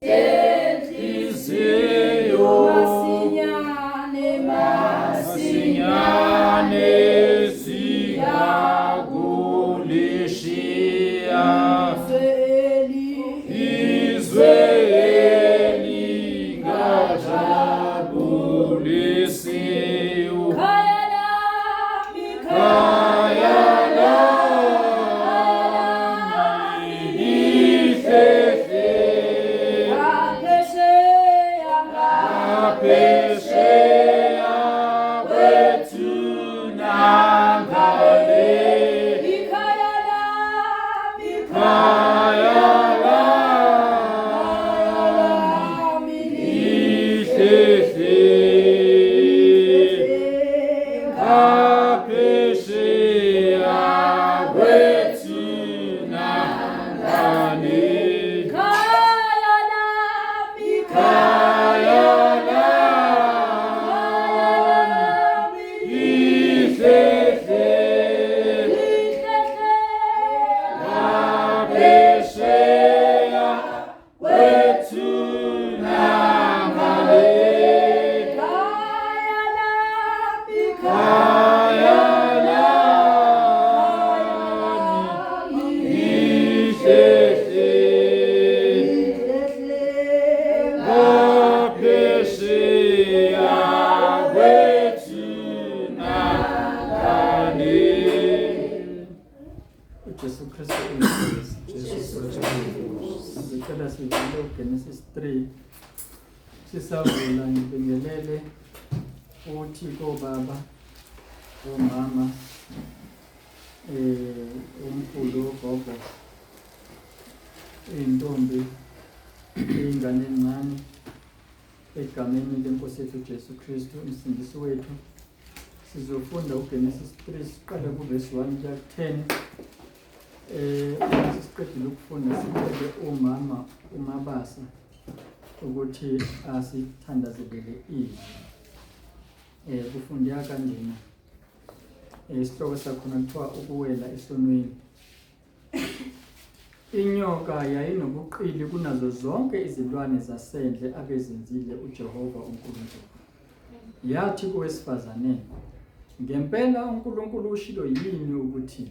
Enhliziyo masinyane masinyane singakulishiya izwe izwe elingajabulisiyo khaya lami khaya lami lihlehle ngaphesheya ngaphesheya kwethu nangale ikhaya lami khaya lami lami lihlehle ngaphesheya kwethu nangale khaya lami khaya lami lihlehle lihlehle ngaphesheya kwethu nangale khaya lami khaya lami lihlehle lihlehle ngaphesheya kwethu nangale. uJesu Kristu uyinkosi. Jesu Kristu uyinkosi. Ngicela sivule uGenesis 3. Sisavula ngibingelele uthi kobaba, omama, umkhulu, ugogo, intombi, ingane encane egameni lenkosi yethu Jesu Kristu umsindisi wethu. Sizofunda uGenesis 3 siqale kuvesi 1 kuya ku-10. Uma sesiqedile ukufunda sicele umama uMabasa ukuthi asithandazelele izwi. Kufundeka kanjena. Isihloko sakhona kuthiwa ukuwela esonweni. Inyoka yayinobuqili kunazo zonke izilwane zasendle abezenzile uJehova uNkulunkulu. Yathi kowesifazane, ngempela uNkulunkulu ushilo yini ukuthi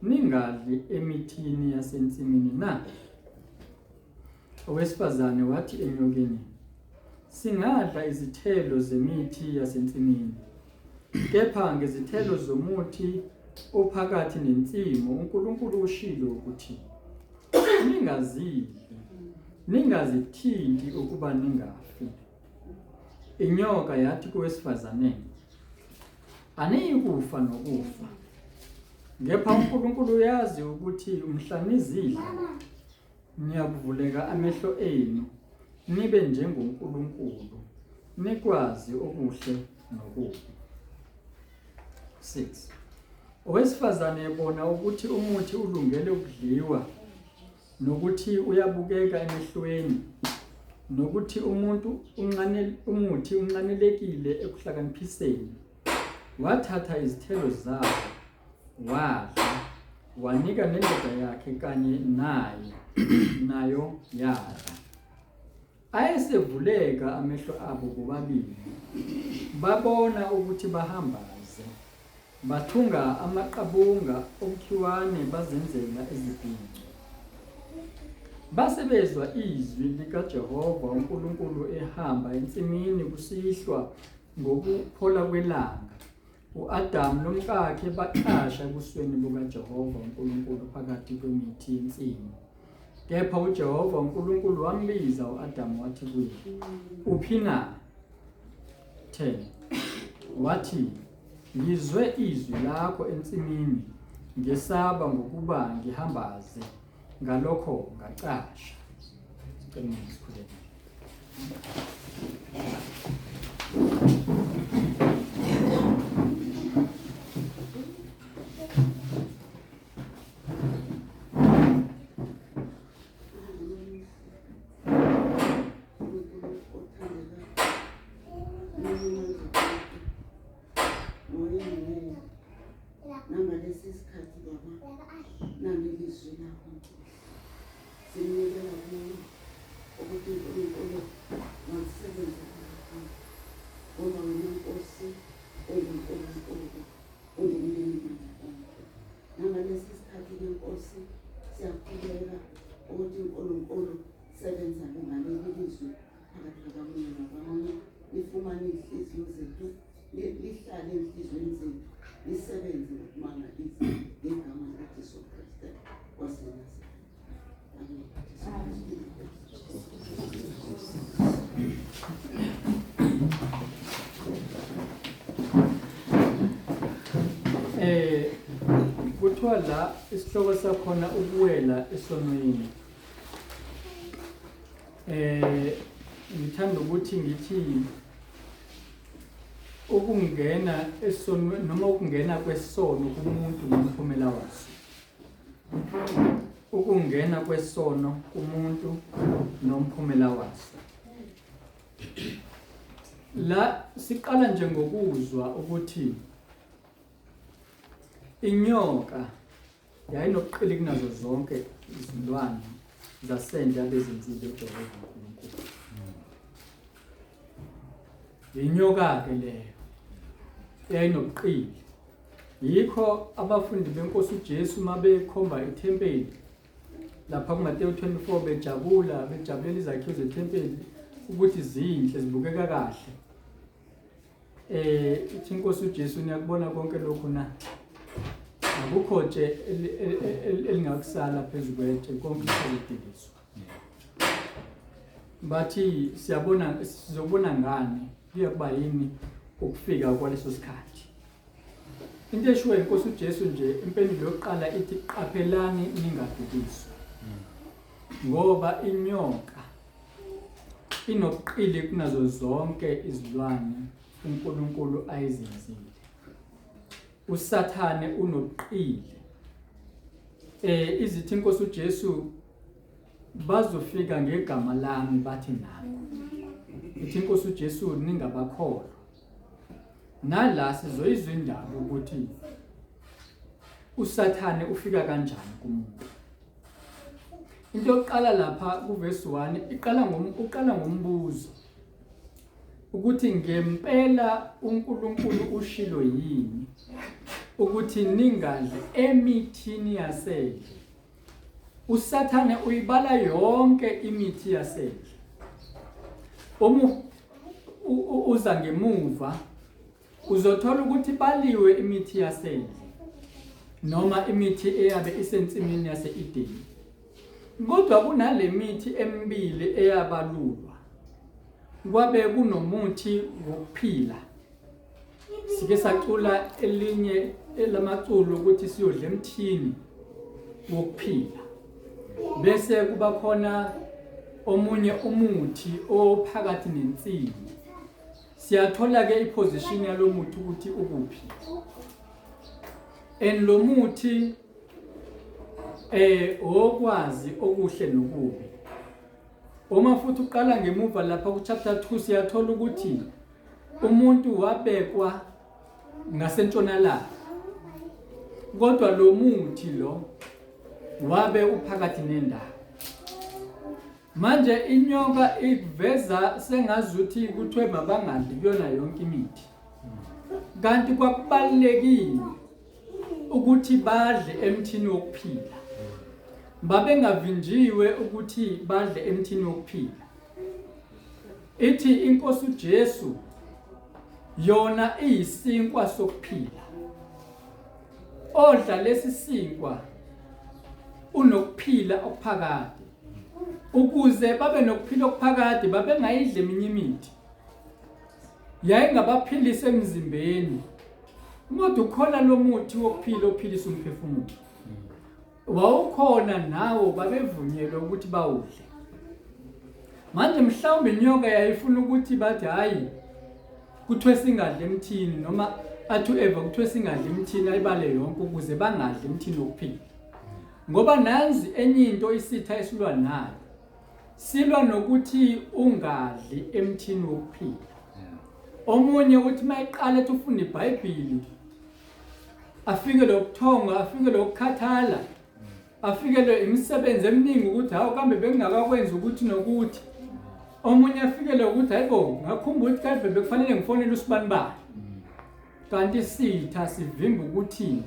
ningadli emithini yasensimini na? Owesifazane wathi enyokeni, singadla izithelo zemithi yasensimini, kepha ngezithelo zomuthi ophakathi nensimu uNkulunkulu ushilo ukuthi ningazidli, ningazithinti ukuba ningafi. Inyoka yathi kowesifazane, aniyikufa nokufa, kepha uNkulunkulu uyazi ukuthi mhla nizidla niyakuvuleka amehlo enu nibe njengoNkulunkulu nikwazi okuhle nokubi. 6 Owesifazane ebona ukuthi umuthi ulungele ukudliwa nokuthi uyabukeka emehlweni nokuthi umuntu unxanel umuthi unxanelekile ekuhlakaniphiseni wathatha izithelo zawo wadla wanika nendoda yakhe kanye naye nayo yadla. Ayesevuleka amehlo abo bobabili, babona ukuthi bahambaze. Bathunga amaqabunga omkhiwane bazenzela izibhinco. Base bezwa izwi likaJehova uNkulunkulu ehamba ensimini kusihlwa ngokuphola kwelanga. U-Adamu nomkakhe bacasha ebusweni bukaJehova uNkulunkulu phakathi kwemithi yensimu. Kepha uJehova uNkulunkulu wambiza u-Adamu wathi kuye, Uphi na? 10 Wathi, Ngizwe izwi lakho ensimini, ngesaba ngokuba ngihambaze, ngalokho ngacasha. Sicela nisikhuleke. Nangalesi sikhathi baba nami ilizwi lakho Nkosi sinikela kuwe ukuthi Kuthiwa la isihloko sakhona ukuwela esonweni. Ngithanda ukuthi ngithi ukungena esonweni noma ukungena kwesono kumuntu nomphumela waso. Ukungena kwesono kumuntu nomphumela waso. La siqala nje ngokuzwa ukuthi inyoka yayinobuqili kunazo zonke izilwane zasendle abezenzile uJehova uNkulunkulu. Inyoka-ke leyo yayinobuqili. Yikho abafundi benkosi uJesu mabekhomba ithempeli lapha kuMateyu 24 bejabula, bejabulela izakhiwo zethempeli ukuthi zinhle, zibukeka kahle. Ithi inkosi uJesu, niyakubona konke lokhu na? Akukho tshe elingakusala phezu kwetshe, konke kuzodiliswa. Bathi siyabona, sizobona ngani kuya kuba yini ukufika kwaleso sikhathi. Into eshiwo inkosi uJesu nje, impendulo yokuqala ithi qaphelani ningadukiswa, ngoba inyoka inobuqili kunazo zonke izilwane uNkulunkulu ayizenzile. uSathane unobuqili. Izithi inkosi uJesu bazofika ngegama lami bathi nakho. Ithi inkosi uJesu ningabakholwa. Nala sizoyizwa indaba ukuthi uSathane ufika kanjani kumuntu. Into yokuqala lapha kuverse 1 iqala uqala ngombuzo ukuthi ngempela uNkulunkulu ushilo yini ukuthi ningadli emithini yasendle. uSathane uyibala yonke imithi yasendle. Uma uza ngemuva uzothola ukuthi baliwe imithi yasendle noma imithi eyabe isensimini yase-Edeni. Kodwa kunale mithi emibili eyabalulwa. Kwabe kunomuthi wokuphila. Sike sacula elinye elamaculo ukuthi siyodla emthini wokuphila. Bese kuba khona omunye umuthi ophakathi nensimu. Siyathola ke iposition yalomuthi ukuthi ukuphi. And lo muthi okwazi okuhle nokubi. Uma futhi uqala ngemuva lapha ku chapter 2 siyathola ukuthi umuntu wabekwa ngasentshonalanga. Kodwa lo muthi lo wabe uphakathi nendawo. Manje inyoka iveza sengazuthi kuthiwe mabangadli kuyona yonke imithi. Kanti kwakubalulekile ukuthi badle emthini wokuphila. Babengavinjiwe ukuthi badle emthini wokuphila. Ithi inkosi uJesu yona iyisinkwa sokuphila. Odla lesi sinkwa unokuphila okuphakade. Ukuze babe nokuphila okuphakade babengayidli eminye imithi. Yayingabaphilisa emzimbeni. Kodwa ukhona lo muthi wokuphila ophilisa umphefumulo. Wawukhona nawo, babevunyelwe ukuthi bawudle. Manje mhlawumbe inyoka yayifuna ukuthi bathi hayi kuthiwe singadli emthini, noma athi uEva kuthiwe singadli emthini, ayibale yonke ukuze bangadli emthini wokuphila. Ngoba nanzi enye into isitha esilwa nayo. Silwa nokuthi ungadli emthini wokuphila. Omunye uthi mayeqala ethi ufunda iBhayibheli afikelwe ubuthongo, afikelwe ukukhathala, afikelwe imisebenzi eminingi ukuthi hawu kambe bengingakakwenzi ukuthi nokuthi. Omunye afikelwe ukuthi hayibo ngakhumbula ukuthi kade bekufanele ngifonele usibanibani. Kanti isitha sivimba ukuthi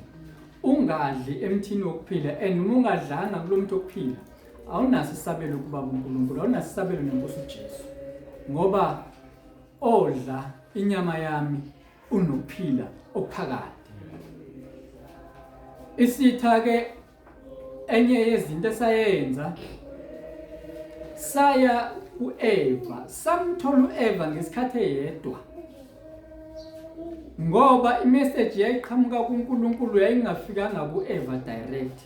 ungadli emthini wokuphila, and uma ungadlanga kulo muthi wokuphila awunaso isabelo kubaba uNkulunkulu, awunaso isabelo nenkosi uJesu, ngoba odla inyama yami unokuphila okuphakade. Isitha ke enye yezinto esayenza, saya kuEva, samthola uEva ngesikhathi eyedwa. Ngoba imessage yayiqhamuka kuNkulunkulu yayingafikanga kuEva direct.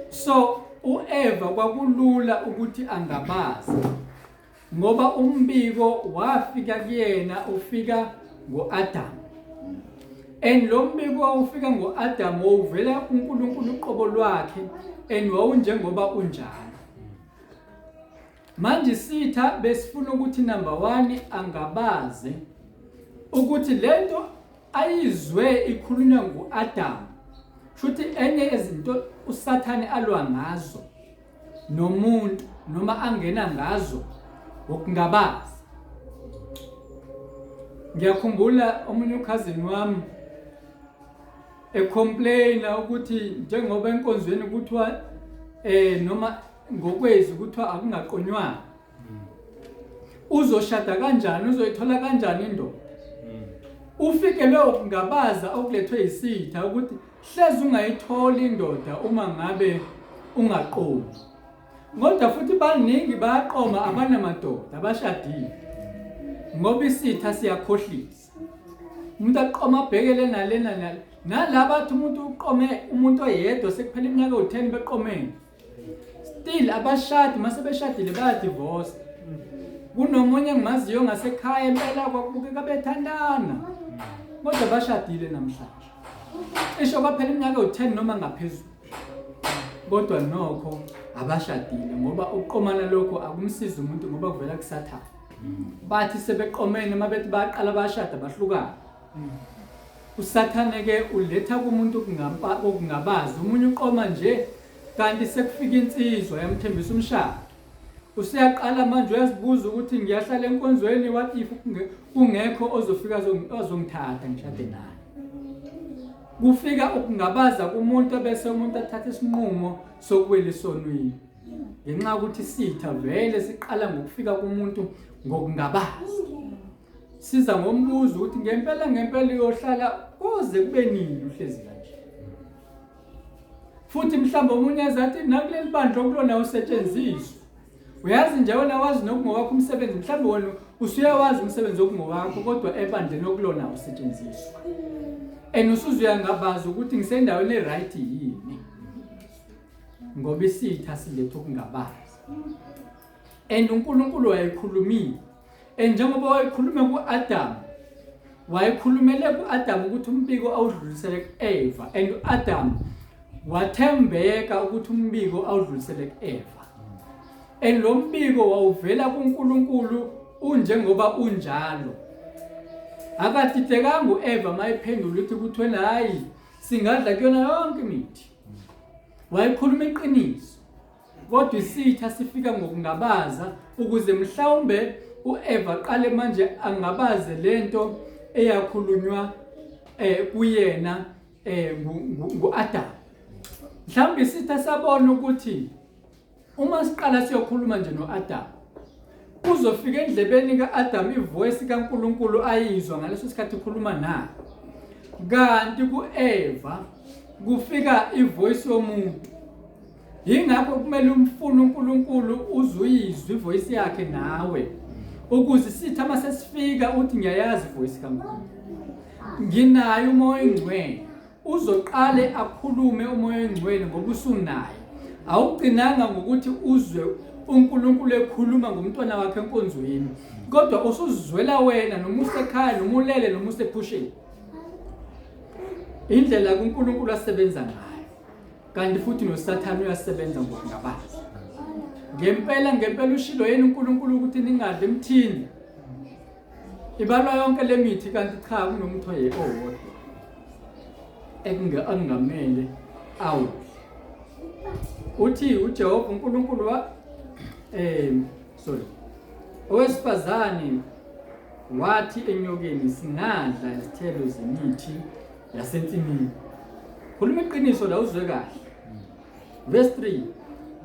So uEva kwakulula ukuthi angabaza ngoba umbiko wafika kuyena ufika ngoAdam. And lo mbiko wawufika ngoAdam wawuvela kuNkulunkulu uqobo lwakhe and wawunjengoba unjalo. Manje isitha besifuna ukuthi number 1 angabaze ukuthi lento ayizwe ikhulunywa nguAdam shuthi enye ezinto uSathane alwa ngazo nomuntu noma angena ngazo ngokungabaza. Ngiyakhumbula omunye ukhazini wami ecomplaina ukuthi njengoba enkonzweni kuthiwa noma ngokwezi kuthiwa akungaqonywana, uzoshada kanjani, uzoyithola kanjani indoda? Ufikelwe ukungabaza okulethwe yisitha ukuthi hleze ungayithola indoda uma ngabe ungaqomi. Kodwa futhi baningi bayaqoma abanamadoda abashadile, ngoba isitha siyakhohlisa. Umuntu aqoma abhekele nalena nale nalaba, athi umuntu uqome umuntu oyedwa sekuphela iminyaka ewu-10 beqomene, still abashadi, mase beshadile bayadivorce. Kunomunye engimaziyo ngasekhaya impela kwakubukeka bethandana, kodwa bashadile namhlanje, cisho kwaphela iminyaka ewu-10 noma ngaphezulu, kodwa nokho abashadile, ngoba ukuqomana lokho akumsizi umuntu ngoba kuvela kuSathane. Bathi sebeqomene uma bethi baqala bashada bahlukana. USathane ke uletha kumuntu ukungabaza. Omunye uqoma nje kanti sekufika insizwa yamthembisa umshado, usuyaqala manje uyazibuza ukuthi ngiyahlala enkonzweni, what if kungekho ozofika ozongithatha ngishade naye? Kufika ukungabaza kumuntu bese umuntu athatha isinqumo sokuwela esonweni, ngenxa yokuthi isitha vele siqala ngokufika kumuntu ngokungabaza. Siza ngombuzo ukuthi ngempela ngempela uyohlala koze kube nini uhlezi kanje? Futhi mhlawumbe omunye azathi nakuleli bandla okulona usetshenziswa, uyazi nje wena wazi nokungowakho umsebenzi, mhlawumbe wena usuyawazi umsebenzi okungowakho, kodwa ebandleni okulona usetshenziswa, and usuzuyangabaza ukuthi ngisendaweni e-right yini, ngoba isitha siletha ukungabaza. And uNkulunkulu wayekhulumile, and njengoba wayekhulume ku-Adam, wayekhulumele ku-Adam ukuthi umbiko awudlulisele ku-Eva, and u-Adam wathembeka ukuthi umbiko awudlulisele ku-Eva, and lo mbiko wawuvela kuNkulunkulu unjengoba unjalo. Akadidekanga u-Eva mayephendula ukuthi kuthiwe hayi singadla kuyona yonke imithi, wayekhuluma iqiniso, kodwa isitha sifika ngokungabaza ukuze mhlawumbe uEva aqale manje angabaze lento eyakhulunywa kuyena nguAdam. Mhlawumbe isitha sabona ukuthi uma siqala siyokhuluma nje noAdam, kuzofika endlebeni kaAdam ivoice kaNkuluNkulu ayizwa ngaleso sikhathi ikhuluma naye, kanti kuEva kufika ivoice yomuntu. Yingakho kumele umfune uNkulunkulu uzuyizwe ivoice yakhe nawe, ukuze sithi uma sesifika uthi ngiyayazi ivoice kaNkulunkulu, nginayo uMoya oNgcwele. Uzoqale akhulume uMoya oNgcwele ngoba usunaye. Awugcinanga ngokuthi uzwe uNkulunkulu ekhuluma ngomntwana wakhe enkonzweni, kodwa usuzizwela wena noma usekhaya noma ulele noma usephusheni. Indlela kuNkulunkulu asebenza ngayo, kanti futhi noSathane uyasebenza ngokungabaza. Ngempela ngempela ushilo yena uNkulunkulu ukuthi ningadli emthini, ibalwa yonke le mithi, kanti cha kunomuthi owodwa ekungamele awudle. Uthi uJehova uNkulunkulu wa sorry, owesifazane wathi enyokeni, singadla izithelo zemithi yasensimini. Khuluma iqiniso la uzwe kahle. Verse 3,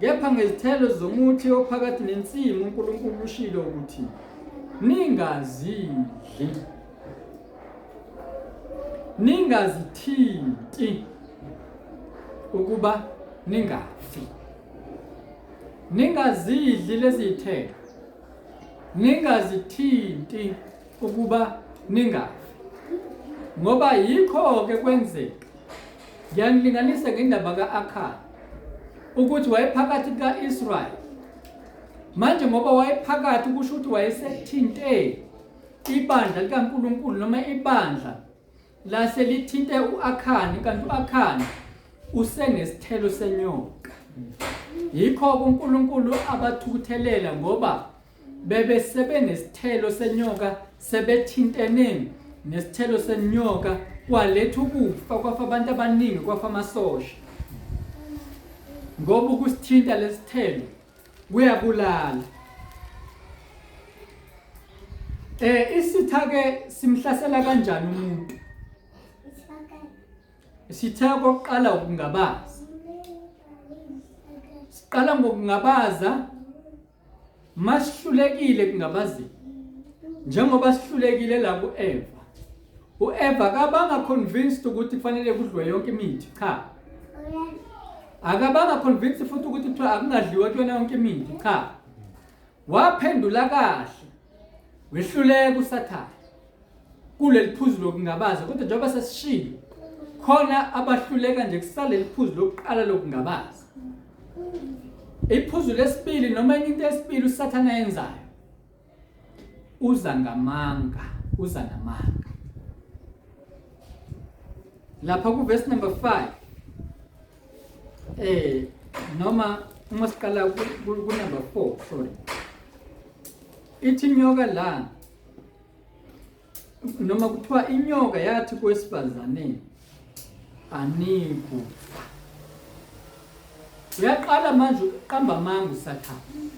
kepha ngezithelo zomuthi ophakathi nensimu uNkulunkulu ushilo ukuthi ningazidli, ningazithinti, ukuba ningafi. Ningazidli lezi zithelo, ningazithinti ukuba ningafi. Ngoba yikho ke kwenzeka. Ngiyanilinganisa ngendaba ka-Akhani ukuthi wayephakathi kuka-Israyeli. Manje ngoba wayephakathi kusho ukuthi wayesethinte ibandla likaNkulunkulu noma ibandla lase lithinte u-Akhani kanti u-Akhani usenesithelo senyoka. Yikho uNkulunkulu abathukuthelela ngoba bebesebenesithelo senyoka sebethintene nesithelo senyoka kwaletha ukufa kwafa abantu abaningi kwafa amasosha ngoba ukusithinta lesithelo kuyabulala eh isitha ke simhlasela kanjani umuntu isitha kokuqala ukungabaza siqala ngokungabaza Masihlulekile kungabazini. Njengoba sihlulekile la kuEva. UEva akabanga convinced ukuthi kufanele kudliwe yonke imithi, cha. Akabanga convinced futhi ukuthi kuthiwa akungadliwa kuyona yonke imithi, cha. Waphendula kahle. Wehluleka uSathane. Kuleli phuzu lokungabaza kodwa njengoba sesishilo khona abahluleka nje kusaleli phuzu lokuqala lokungabaza. Iphuzu lesibili noma enye into yesibili uSathane ayenzayo uza ngamanga, uza namanga. Lapha ku verse number 5 eh noma uma siqala ku number 4 sorry. Ithi inyoka la noma kuthiwa inyoka yathi kowesifazane anikufa. Uyaqala manje uqamba amanga uSathane.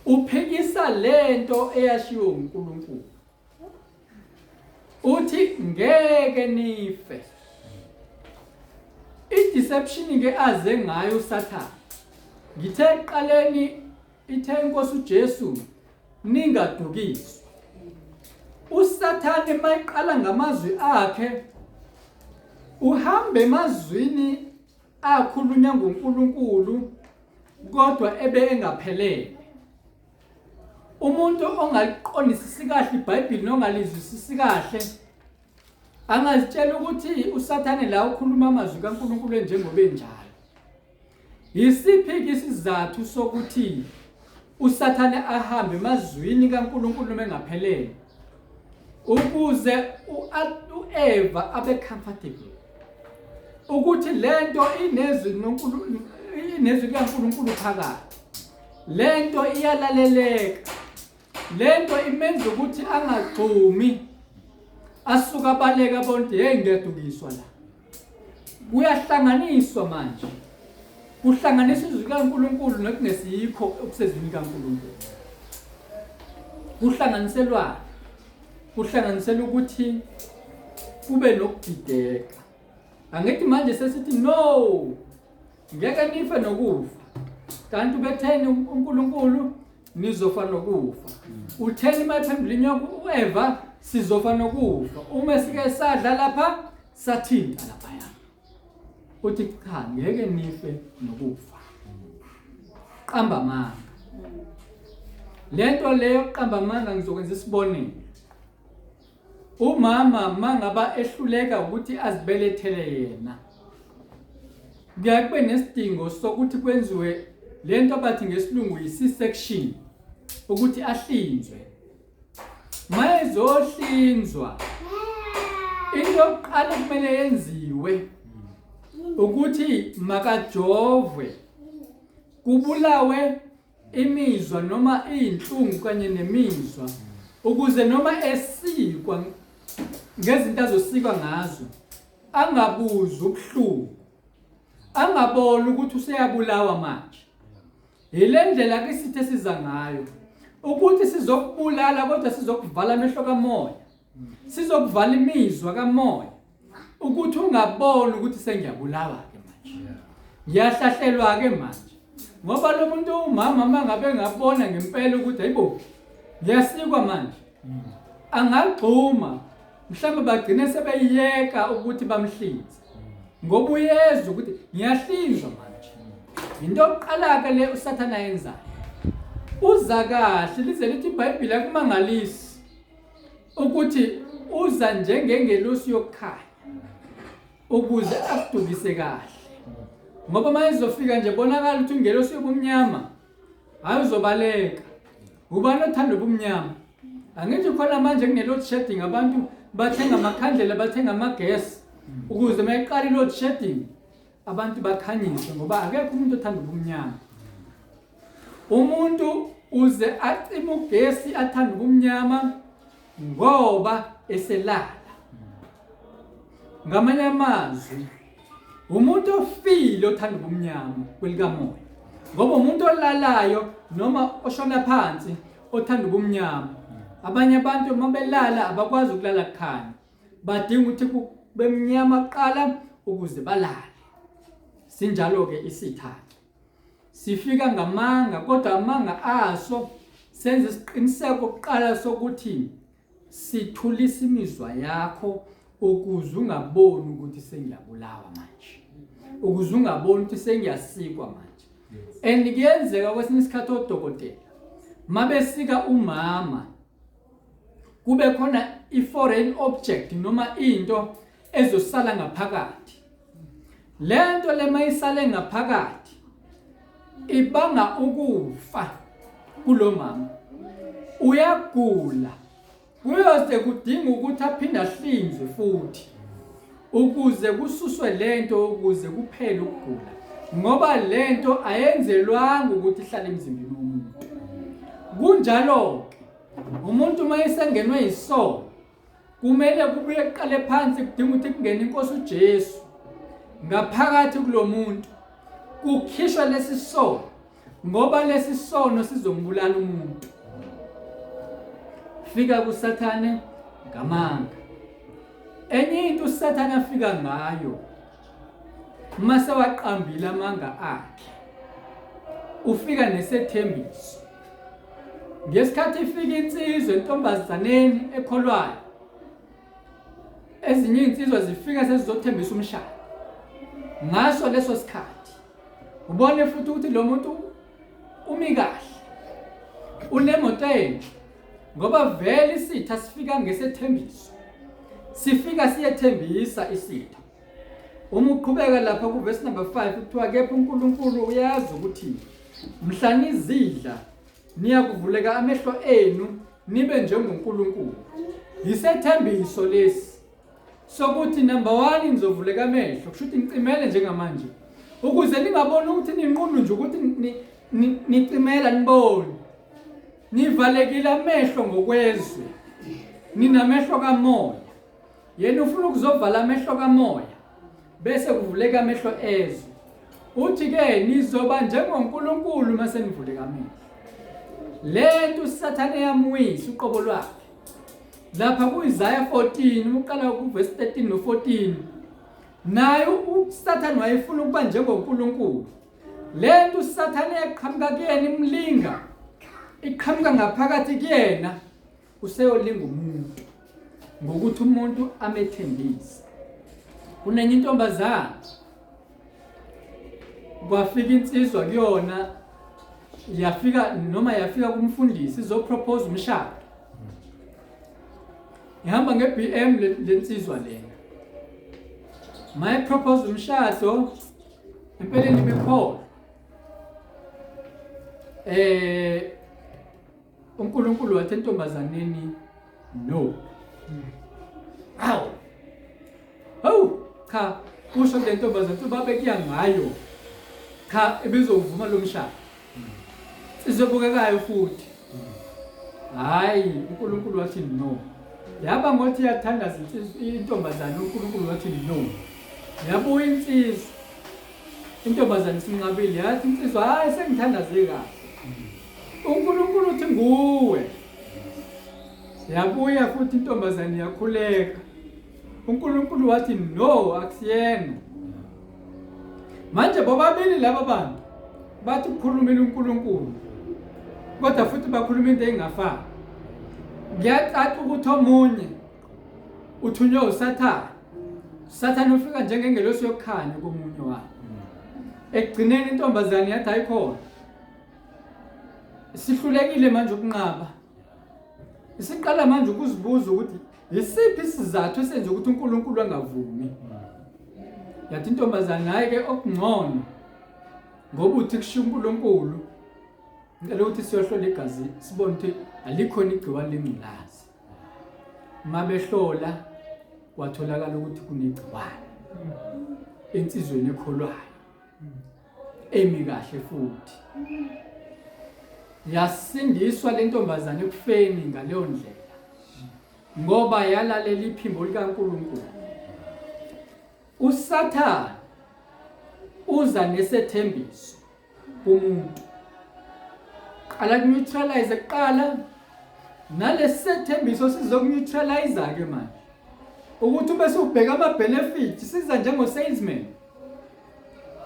Uphikisa lento eyashiwo uNkulunkulu. Uthi ngeke nife. I-deception ke aze ngayo uSathane. Ngithe ekuqaleni ithe inkosi uJesu ningadukiswa. USathane mayiqala ngamazwi akhe uhamba emazwini akhulunywa nguNkulunkulu kodwa ebe engaphelele. Umuntu ongaliqondisisi kahle iBhayibheli nongalizwisisi kahle angazitshela ukuthi uSathane la ukhuluma amazwi kaNkulunkulu enjengoba enjalo. Yisiphi-ke isizathu sokuthi uSathane ahambe emazwini kaNkulunkulu noma engaphelele? Ukuze u-Eva abe comfortable ukuthi lento inezwi noNkulunkulu inezwi likaNkulunkulu phakathi. Lento iyalaleleka. Lento imenza ukuthi angagxumi asuka abaleka abona ukuthi hey ngiyadukiswa la. Kuyahlanganiswa manje. Kuhlanganiswa izwi likaNkulunkulu nokungesikho okusezwini likaNkulunkulu. Kuhlanganiselwana. Kuhlanganisela ukuthi kube nokudideka. Angithi manje sesithi no ngeke nife nokufa. Kanti ubetheni uNkulunkulu nizofa nokufa. Utheni uma ephendula inyoka uEva sizofa nokufa. Uma sike sadla lapha sathinta laphaya. Uthi cha ngeke nife nokufa. Qamba amanga. Lento leyo qamba amanga ngizokwenza isibonelo. Umama mangaba ehluleka ukuthi azibelethele yena. Kuyaye kube nesidingo sokuthi kwenziwe lento abathi ngesilungu yi-C-section ukuthi ahlinzwe. Mayezohlinzwa into yokuqala kumele yenziwe ukuthi makajovwe kubulawe imizwa noma izinhlungu kanye nemizwa ukuze noma esikwa ngezinto azosikwa ngazo angabuzwa ubuhlungu angaboni ukuthi useyabulawa manje yile ndlela ke sithe siza ngayo ukuthi sizokubulala kodwa sizokuvala amehlo kamoya sizokuvala imizwa kamoya ukuthi ungaboni ukuthi sengiyabulawa ke manje ngiyahlahlelwa ke manje ngoba lo muntu umama uma ngabe ngabona ngempela ukuthi hayibo ngiyasikwa manje angagxuma mhlawumbe bagcine sebeyeka ukuthi bamhlinze ngoba uyezwa ukuthi ngiyahlinzwa manje into yokuqala-ke le usathane ayenzayo uza kahle lize lithi ibhayibhile akumangalisi ukuthi Uza njengengelosi yokukhanya ukuze akudukise kahle. Ngoba uma ezofika nje bonakala ukuthi ingelosi yobumnyama, hayi uzobaleka. Ubani othanda ubumnyama? Angithi khona manje kune-load shedding, abantu bathenga amakhandlela, bathenga amagesi ukuze uma iqala i-load shedding abantu bakhanyise, ngoba akekho umuntu othanda ubumnyama. Umuntu uze acime ugesi athanda ubumnyama ngoba eselala. Ngamanye amazwi, umuntu ofile othanda ubumnyama kwelikamoya, ngoba umuntu olalayo noma oshona phansi othanda ubumnyama. Abanye abantu uma belala abakwazi ukulala kukhanya, badinga ukuthi kube mnyama kuqala ukuze balale. Sinjalo-ke isitha sifika ngamanga, kodwa amanga aso senze isiqiniseko kuqala sokuthi sithulisa imizwa yakho ukuze ungaboni ukuthi sengiyabulawa manje, ukuze ungaboni ukuthi sengiyasikwa manje. And kuyenzeka kwesinye isikhathi odokotela mabesika umama kube khona i-foreign object noma into ezosala ngaphakathi. Lento le mayisale ngaphakathi ibanga ukufa kulomama, uyagula, kuyoze kudinga ukuthi aphinde ahlinzwe futhi ukuze kususwe lento, ukuze kuphele ukugula, ngoba lento ayenzelwanga ukuthi ihlale emzimbeni womuntu. Kunjalo-ke umuntu uma esengenwe yisono kumele kubuye kuqale phansi, kudinga ukuthi kungene inkosi uJesu ngaphakathi kulomuntu, kukhishwa lesi sono, ngoba lesi sono sizombulala umuntu. Fika kuSathane ngamanga. Enye into uSathane afika ngayo mase waqambile amanga akhe, ufika nesethembiso. Ngesikhathi ifika insizwa entombazaneni ekholwayo, ezinye iy'nsizwa zifika sezizothembisa umshado. Ngaso leso sikhathi ubone futhi ukuthi lo muntu umi kahle, unemoto enhle, ngoba vele isitha sifika ngesethembiso, sifika siyethembisa isitha. Uma uqhubeka lapha kuvesi number 5 kuthiwa kepha uNkulunkulu uyazi ukuthi mhla nizidla niyakuvuleka amehlo enu nibe njengoNkulunkulu. Yisethembiso lesi sokuthi number 1 nizovuleka amehlo, kusho ukuthi nicimele njengamanje ukuze ningaboni ukuthi ninqunu nje ukuthi nicimela nibone. Nivalekile amehlo ngokwezwe, ninamehlo kamoya. Yena ufuna ukuzovala amehlo kamoya bese kuvuleka amehlo ezwe. Uthi ke nizoba njengoNkulunkulu uma senivuleka amehlo. Lento uSathane yamwisa uqobo lwakhe. Lapha kuIsaya 14 uqala kuverse 13 no 14. Naye uSathane wayefuna ukuba njengoNkulunkulu. Lento uSathane yaqhamuka kuyena imlinga. Iqhamuka ngaphakathi kuyena. Useyolinga umuntu ngokuthi umuntu amethembise. Kunenye intombazana kwafika insizwa kuyona, yafika noma yafika kumfundisi izopropose umshado. Ihamba nge-BM lensizwa lena. Mayipropose umshado empeleni ibikhona. uNkulunkulu wathi entombazaneni no. Awu. Hawu, cha, kusho le ntombazane ukuthi babe kuya ngayo. Cha, ibizovuma lo mshado. Sizobukekayo futhi. Hayi, uNkulunkulu wathi no. Yaba ngothi iyathandaza intombazane, uNkulunkulu wathi no. Yabuya insizwa. Intombazane isinqabile, yathi insizwa hayi sengithandaze kahle. uNkulunkulu uthi nguwe. Yabuya futhi intombazane yakhuleka. uNkulunkulu wathi no, akusiyena. Manje bobabili laba bantu bathi kukhulumile uNkulunkulu, kodwa futhi bakhuluma into engafani. Kuyacaca ukuthi omunye uthunywe uSathane. uSathane ufika njengengelosi yokukhanya komunye wakhe. Ekugcineni intombazane yathi ayikhona, sihlulekile manje ukunqaba. Isiqala manje ukuzibuza ukuthi Isiphi isizathu esenza ukuthi uNkulunkulu angavumi? Yathi intombazane hayi ke okungcono ngoba uthi kusho uNkulunkulu ngicela ukuthi siyohlola igazi sibone ukuthi alikhona igciwane lengculazi. Uma behlola kwatholakala ukuthi kunegciwane ensizweni ekholwayo emi kahle futhi yasindiswa le ntombazane ekufeni ngaleyo ndlela ngoba yalalela iphimbo likaNkulunkulu. USathane uza nesethembiso kumuntu, qala kuneutralize kuqala nalesethembiso sizokuneutralize ke manje ukuthi ube subheka ama benefits siza njengo salesman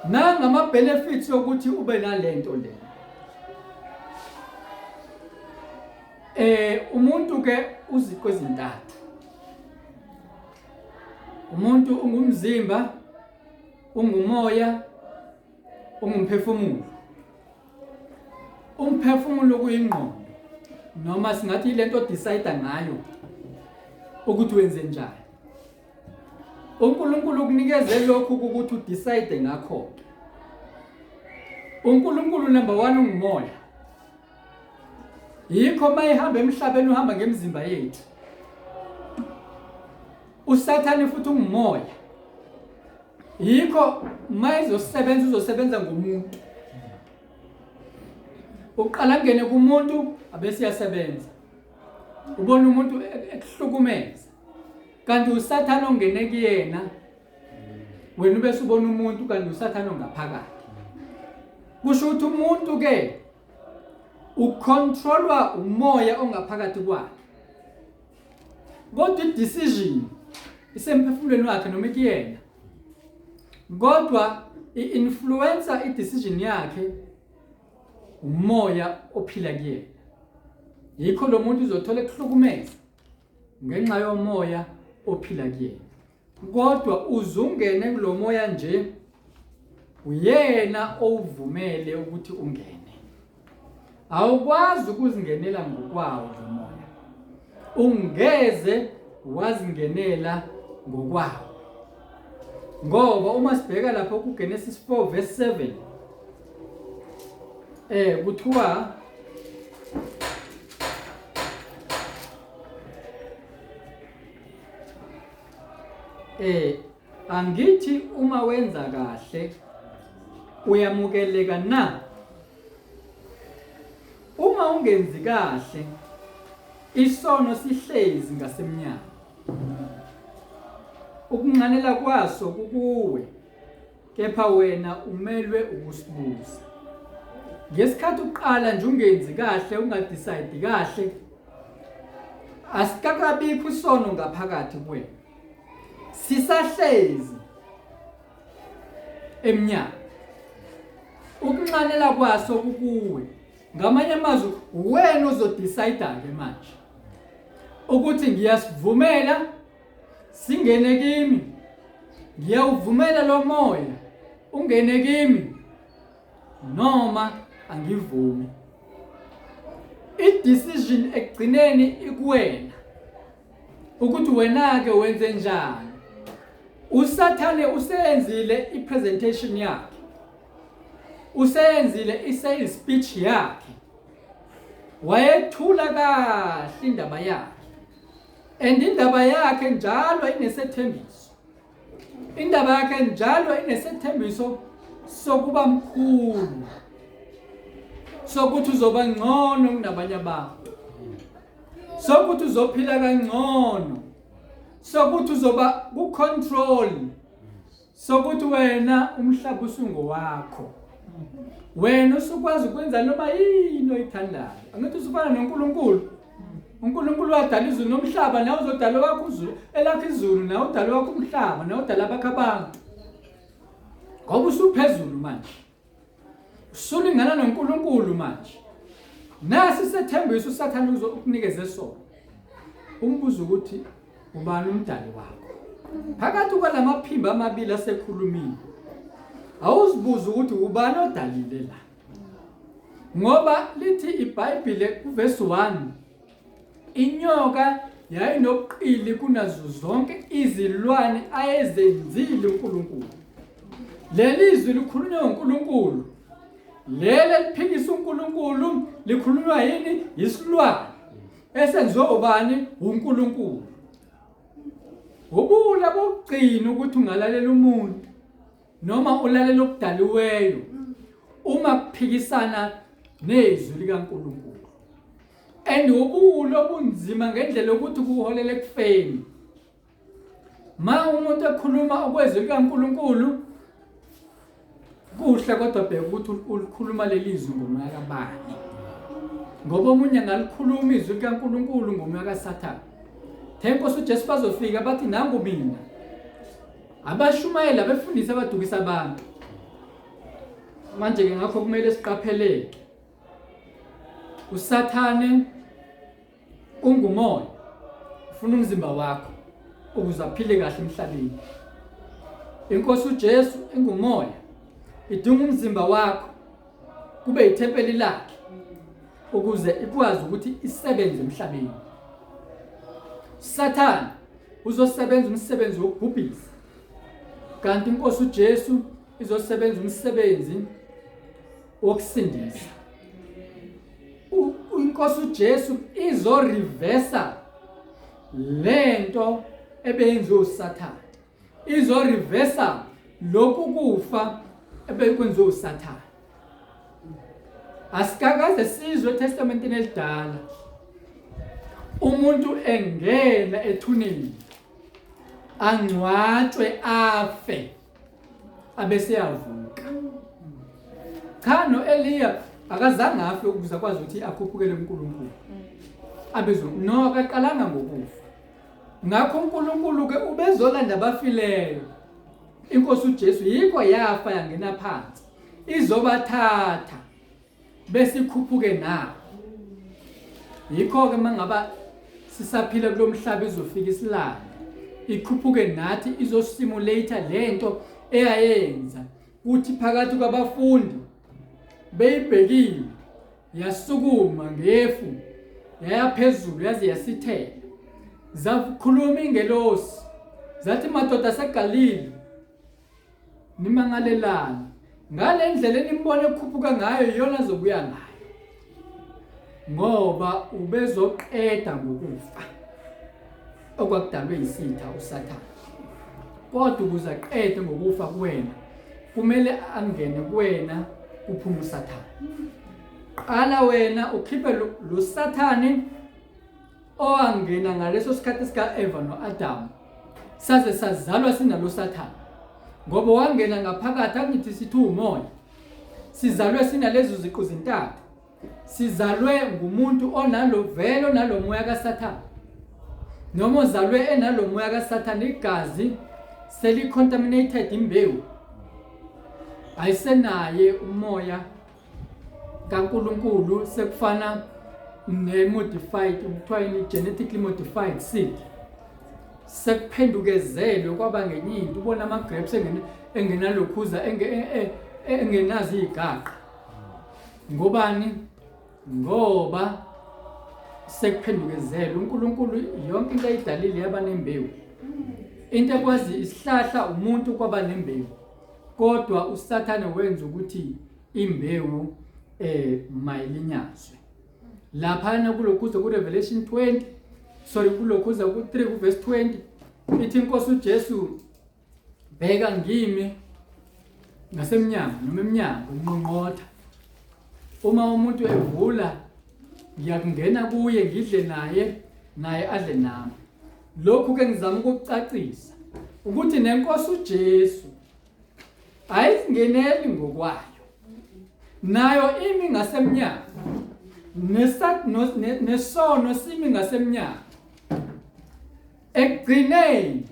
nangama benefits yokuthi ube nalento le. Umuntu ke uziqo ezintathu. Umuntu ungumzimba, ungumoya, ungumphefumulo. Umphefumulo kuyingqondo noma singathi ilento decide ngayo ukuthi wenze njani. uNkulunkulu ukunikeze lokhu ukuthi udecide ngakho. uNkulunkulu number 1 ungumoya. Yikho uma ehamba emhlabeni uhamba ngemizimba yethu. USathane futhi ungumoya. Yikho uma ezosebenza uzosebenza ngomuntu. Uqala ngene kumuntu abese uyasebenza. Ubona umuntu ekuhlukumeza. Kanti uSathane ongene kuyena wena ubese ubona umuntu kanti uSathane ongaphakathi. Kusho ukuthi umuntu ke ucontrolwa umoya ongaphakathi kwakhe. Kodwa i-decision isemphefumulweni wakhe noma ikuyena. Kodwa i-influencer i-decision yakhe umoya ophila kuyena. Yikho lo muntu uzothola ekuhlukumeza ngenxa yomoya ophila kuyena. Kodwa uzungene kulomoya nje uyena owuvumele ukuthi ungene. Awukwazi ukuzingenela ngokwawo lo moya. Ungeze wazingenela ngokwawo. Ngoba uma sibheka lapho kuGenesis 4 verse 7 kuthiwa angithi uma wenza kahle uyamukeleka na? Uma ungenzi kahle isono sihlezi ngasemnyango. Ukunxanela kwaso kukuwe kepha wena umelwe ukusibusa. Ngesikhathi uqala nje ungenzi kahle ungadecide kahle asikakabikho isono ngaphakathi kuwena. Sisahlezi emnyango. Ukunxanela kwaso kukuwe. Ngamanye amazwi wena uzodecide ke manje ukuthi ngiyasivumela singene kimi, ngiyawuvumela lo moya ungene kimi noma angivumi. I-decision ekugcineni ikuwena ukuthi wena-ke wenze njani. USathane useyenzile i-presentation yakhe, useyenzile i-sales speech yakhe, wayethula kahle indaba yakhe and indaba yakhe njalo inesethembiso. Indaba yakhe njalo inesethembiso sokuba mkhulu, sokuthi uzoba ngcono kunabanye abantu, sokuthi uzophila kangcono, sokuthi uzoba ku-control, sokuthi wena umhlaba usungowakho, wena usukwazi ukwenza noma yini oyithandayo. Angithi usufana noNkulunkulu. uNkulunkulu wadala izulu nomhlaba, nawe uzodala wakho izulu, elakho izulu, nawe udala wakho umhlaba, nawe udala abakho abantu. Ngoba usuphezulu manje. Usulingana noNkulunkulu manje. Nasi isethembiso uSathane ukunikeze sona. Umbuzo ukuthi ubani umdali wakho? Phakathi kwalamaphimbo amabili asekhulumile. Awuzibuza ukuthi ubani odalile la? Ngoba lithi iBhayibhile kuverse 1 inyoka Yayinobuqili kunazo zonke izilwane ayezenzile uNkulunkulu. Leli zwi likhulunywa uNkulunkulu. Leli eliphikisa uNkulunkulu likhulunywa yini? Isilwane esenziwe ubani? uNkulunkulu. Ubuwula bokugcina ukuthi ungalalela umuntu noma ulalela okudaliweyo uma kuphikisana nezwi likaNkulunkulu. And ubuwula obunzima ngendlela yokuthi kuholela ekufeni. Ma umuntu ekhuluma okwezwi likaNkulunkulu kuhle kodwa bheka ukuthi ulikhuluma leli zwi ngomoya kabani. Ngoba omunye angalikhuluma izwi likaNkulunkulu ngomoya kaSathane. Thenkosi uJesu bazofika bathi nangu mina. Abashumayeli abefundisi abadukisa abantu. Manje ke ngakho kumele siqapheleke. USathane ungumoya ufuna umzimba wakho ukuze aphile kahle emhlabeni. Inkosi uJesu ingumoya idinga umzimba wakho kube ithempeli lakhe ukuze ikwazi ukuthi isebenze emhlabeni. Sathane uzosebenza umsebenzi wokubhubhisa kanti inkosi uJesu izosebenza umsebenzi wokusindisa. Inkosi uJesu izorivesa lento ebeyenziwe uSathane. Izorivesa lokhu kufa ebekwenziwe uSathane. Asikakaze sizwe eTestamenteni elidala umuntu engena ethuneni angcwatshwe afe abese yavuka. Cha noEliya akazange afe ukuze akwazi ukuthi akhuphukele kuNkulunkulu. Abezo no akaqalanga ngokufa. Ngakho uNkulunkulu ke ubezolanda abafileyo. Inkosi uJesu yikho yafa yangena phansi. Izobathatha bese ikhuphuke nabo. Yikho ke mangaba sisaphila kulomhlaba izofika isilanda. Ikhuphuke nathi izosimulate lento eyayenza kuthi phakathi kwabafundi beyibhekile yasukuma ngefu yaya phezulu yaze yasithela. Zakhuluma ingelosi zathi madoda aseGalili nimangalelani ngale ndlela enimbona ekhuphuka ngayo iyona azobuya ngayo ngoba ubezoqeda ngokufa okwakudalwe yisitha uSathane. Kodwa ukuze aqede ngokufa kuwena kumele angene kuwena kuphume uSathane. Qala wena ukhiphe lo Sathane owangena ngaleso sikhathi sika-Eva no-Adamu saze sazalwa sinalo Sathane ngoba wangena ngaphakathi angithi sithi umoya sizalwe sinalezo ziqu zintathu Sizalwe ngumuntu onalo vele onalo moya kaSathane. Noma ozalwe enalo moya kaSathane igazi seli contaminated imbewu. Ayisenaye umoya kaNkuluNkulu sekufana ne-modified kuthiwa yini genetically modified seed sekuphendukezelwe kwaba ngenye into ubona ama-grapes engenalokhuza engenazo iy'gaqa Ngobani? Ngoba sekuphendukezelwe uNkulunkulu yonke into ayidalile yaba nembewu. Into ekwazi isihlahla umuntu kwaba nembewu. Kodwa uSathane wenza ukuthi imbewu eh mayilinyazwe. Laphana kulokhuza ku Revelation 20 sorry kulokhuza ku 3 ku verse 20 ithi inkosi uJesu Bheka ngimi ngasemnyango noma emnyango nginqonqotha. Uma umuntu evula ngiyakungena kuye ngidle naye naye adle nami. Lokhu ke ngizama ukukucacisa ukuthi nenkosi uJesu ayizingeneli ngokwayo. Nayo imi ngasemnyango. Nesono simi ngasemnyango. Ekugcineni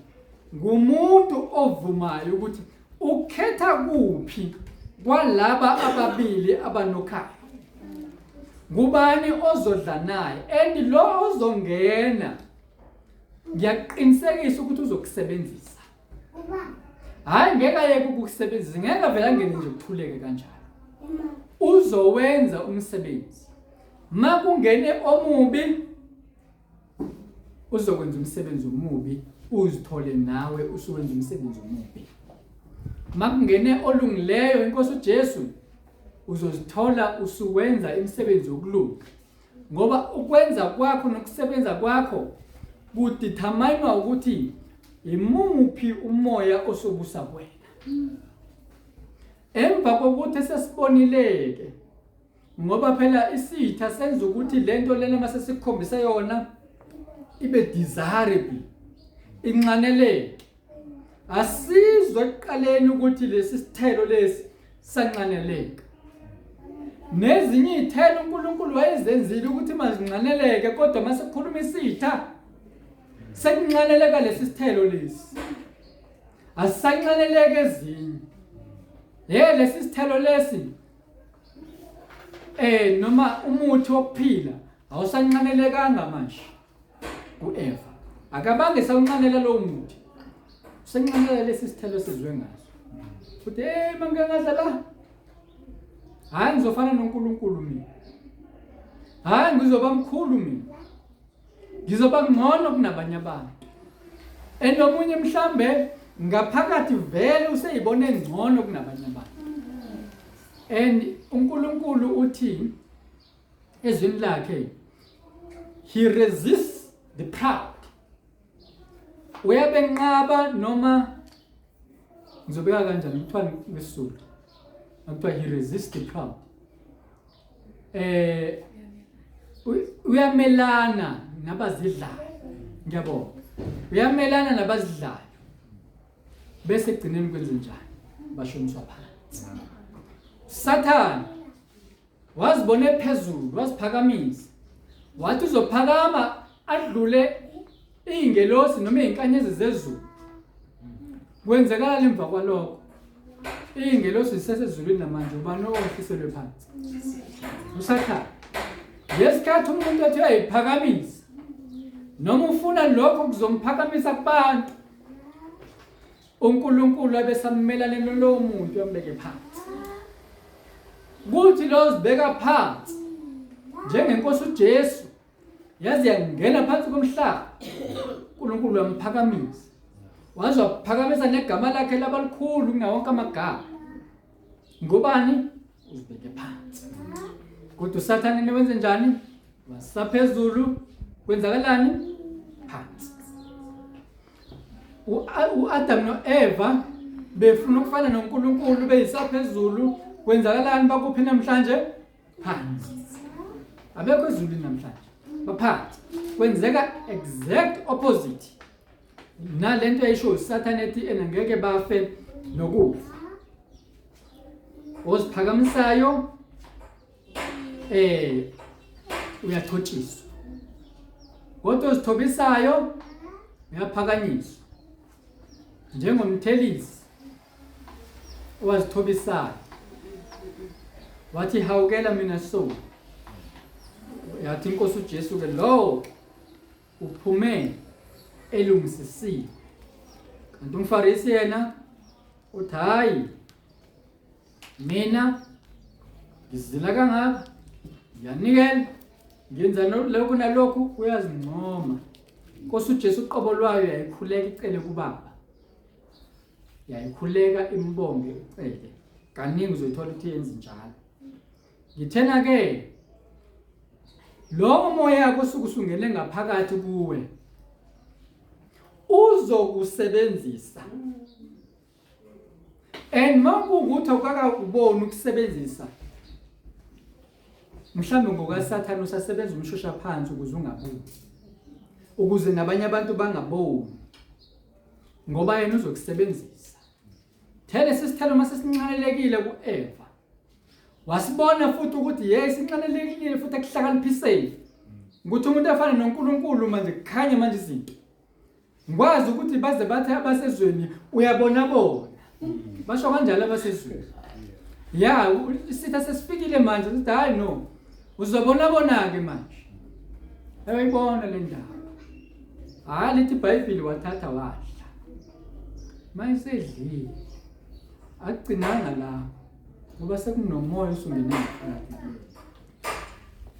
ngumuntu ovumayo ukuthi ukhetha kuphi kwalaba ababili abanokhayo. Ngubani ozodla naye and lo ozongena ngiyakuqinisekisa ukuthi uzokusebenzisa. Hayi ngeke ayeke ukukusebenzisa, ngeke vele angene nje kuthuleke kanjalo. Uzowenza umsebenzi. Makungene omubi Uzokwenza umsebenzi omubi, uzithole nawe usuwenza umsebenzi omubi. Makungene olungileyo inkosi uJesu, uzozithola usuwenza imisebenzi yokulunga. Ngoba ukwenza kwakho nokusebenza kwakho kudeterminwa ukuthi imuphi umoya osobusa kuwena. Emva kokuthi sesibonileke ngoba phela isitha senza ukuthi lento lena mase sikukhombisa yona ibe desirable inxaneleke asizwe ekuqaleni ukuthi lesi sithelo lesi sanxaneleka nezinye izithelo uNkulunkulu wayezenzile ukuthi mazinxaneleke kodwa mase kukhuluma isitha sekunxaneleka lesi sithelo lesi asisanxaneleke ezinye ye lesi sithelo lesi eh noma umuthi wokuphila awusanxanelekanga manje kuEva akabange sawunxanela lowo muthi usenxanela lesi sithelo sizwe ngaso futhi hey mangike ngadla la hayi ngizofana noNkulunkulu mina hayi ngizoba mkhulu mina ngizoba ngcono kunabanye abantu and omunye mhlambe ngaphakathi vele useyibone ngcono kunabanye abantu and uNkulunkulu uthi ezwini lakhe he resists the proud uyabenqaba noma ngizobeka kanjani kuthiwa ngesizulu kuthiwa he resists the proud eh uyamelana nabazidlayo ngiyabonga uyamelana nabazidlayo bese egcineni kwenze njani bashoniswa phansi Sathane wazibona ephezulu waziphakamisa wathi uzophakama adlule izingelosi noma izinkanyezi zezulu kwenzekala emva kwalokho izingelosi zisesezulwini namanje ubani owehliselwe phansi usathane ngesikhathi umuntu ethi uyayiphakamisa noma ufuna lokho kuzomphakamisa kubantu uNkulunkulu abesammelane lowo muntu ambeke phansi kuthi lo zibeka phansi njengenkosi uJesu yazi yangena phansi komhlaba uNkulunkulu wamphakamisa waze waphakamisa negama lakhe labalikhulu kunawonke amagama ngobani uzibeke phansi kodwa usathane niwenze njani wasaphezulu kwenzakalani phansi u-Adam no-Eva befuna ukufana noNkulunkulu beyisaphezulu kwenzakalani bakuphi namhlanje phansi abekho ezulwini namhlanje baphansi kwenzeka exact opposite nalento eyisho uSathane ethi ena ngeke bafe nokufa oziphakamisayo eh uyathotshiswa kodwa ozithobisayo uyaphakanyiswa njengomthelisi owazithobisayo wathi hawukela mina so yathi inkosi uJesu ke lowo uphume elungisisiwe kanti umfarisi yena uthi hayi mina ngizila kangaka ngiyanikela ngenza lokhu nalokhu uyazincoma Nkosi uJesu uqobo lwayo yayikhuleka icele kubaba yayikhuleka imbonge icele kaningi uzoyithola ukuthi yenza njalo ngithena ke lowo moya kusuke usungene ngaphakathi kuwe uzokusebenzisa and makuwukuthi awukakuboni ukusebenzisa mhlawumbe ngokasathane usasebenza umshusha phansi ukuze ungaboni ukuze nabanye abantu bangaboni ngoba yena uzokusebenzisa thele sisithelo uma sesinxanelekile ku-eva wasibona futhi ukuthi ye sinxanelekile futhi ekuhlakaniphiseni ukuthi umuntu afane noNkulunkulu manje kukhanya manje izinto ngikwazi ukuthi baze bathi abasezweni uyabona bona basho kanjalo abasezweni ya isitha sesifikile manje sithi hayi no uzobona bona ke manje ayibona le ndaba hayi lithi iBhayibheli wathatha wadla mayisedlile akugcinanga lapho ngoba sekunomoya usungene ngaphakathi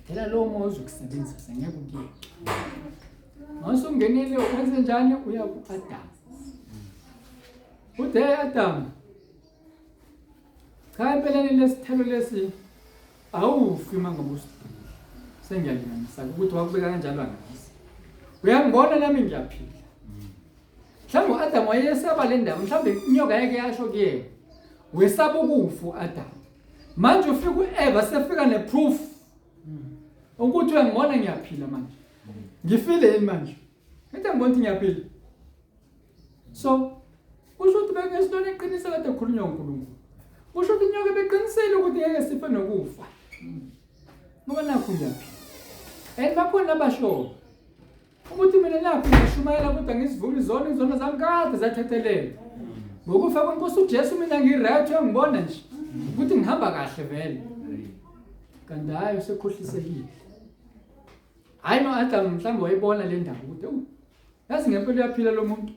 phela lowo moya uzokusebenzisa ngeke ukuyeke. Mawusungenile wenze njani? Uya ku-Adam. Uthi hey Adam, cha empeleni lesithelo lesi awufi uma ngabe usidlile. Sengiyalinganisa ukuthi wakubeka kanjalo angazi. Uyangibona nami ngiyaphila. Mhlawumbe u-Adam wayesaba le ndaba, mhlawumbe inyoka yake yasho kuyena. Wesaba ukufa u-Adam. Manje ufika u-Eva sefika ne-proof ukuthi uyangibona ngiyaphila manje. Ngifile yini manje? Ngithi angibona ukuthi ngiyaphila. So kusho ukuthi bengesitona iqiniso kade kukhulunywa uNkulunkulu. Kusho ukuthi inyoka beqinisile ukuthi ngeke sife nokufa. Ngoba nakhu ngiyaphila. And bakhona abashoyo ukuthi mina nakhu ngishumayela kodwa ngizivuma izono, izono zami kade zathethelelwa. Ngokufa kwenkosi uJesu mina ngi-right uyangibona nje ukuthi ngihamba kahle vele. Kanti hhayi usekhohlisekile. Hhayi no-Adam mhlawumbe wayibona le ndaba ukuthi ewu yazi ngempela uyaphila lo muntu.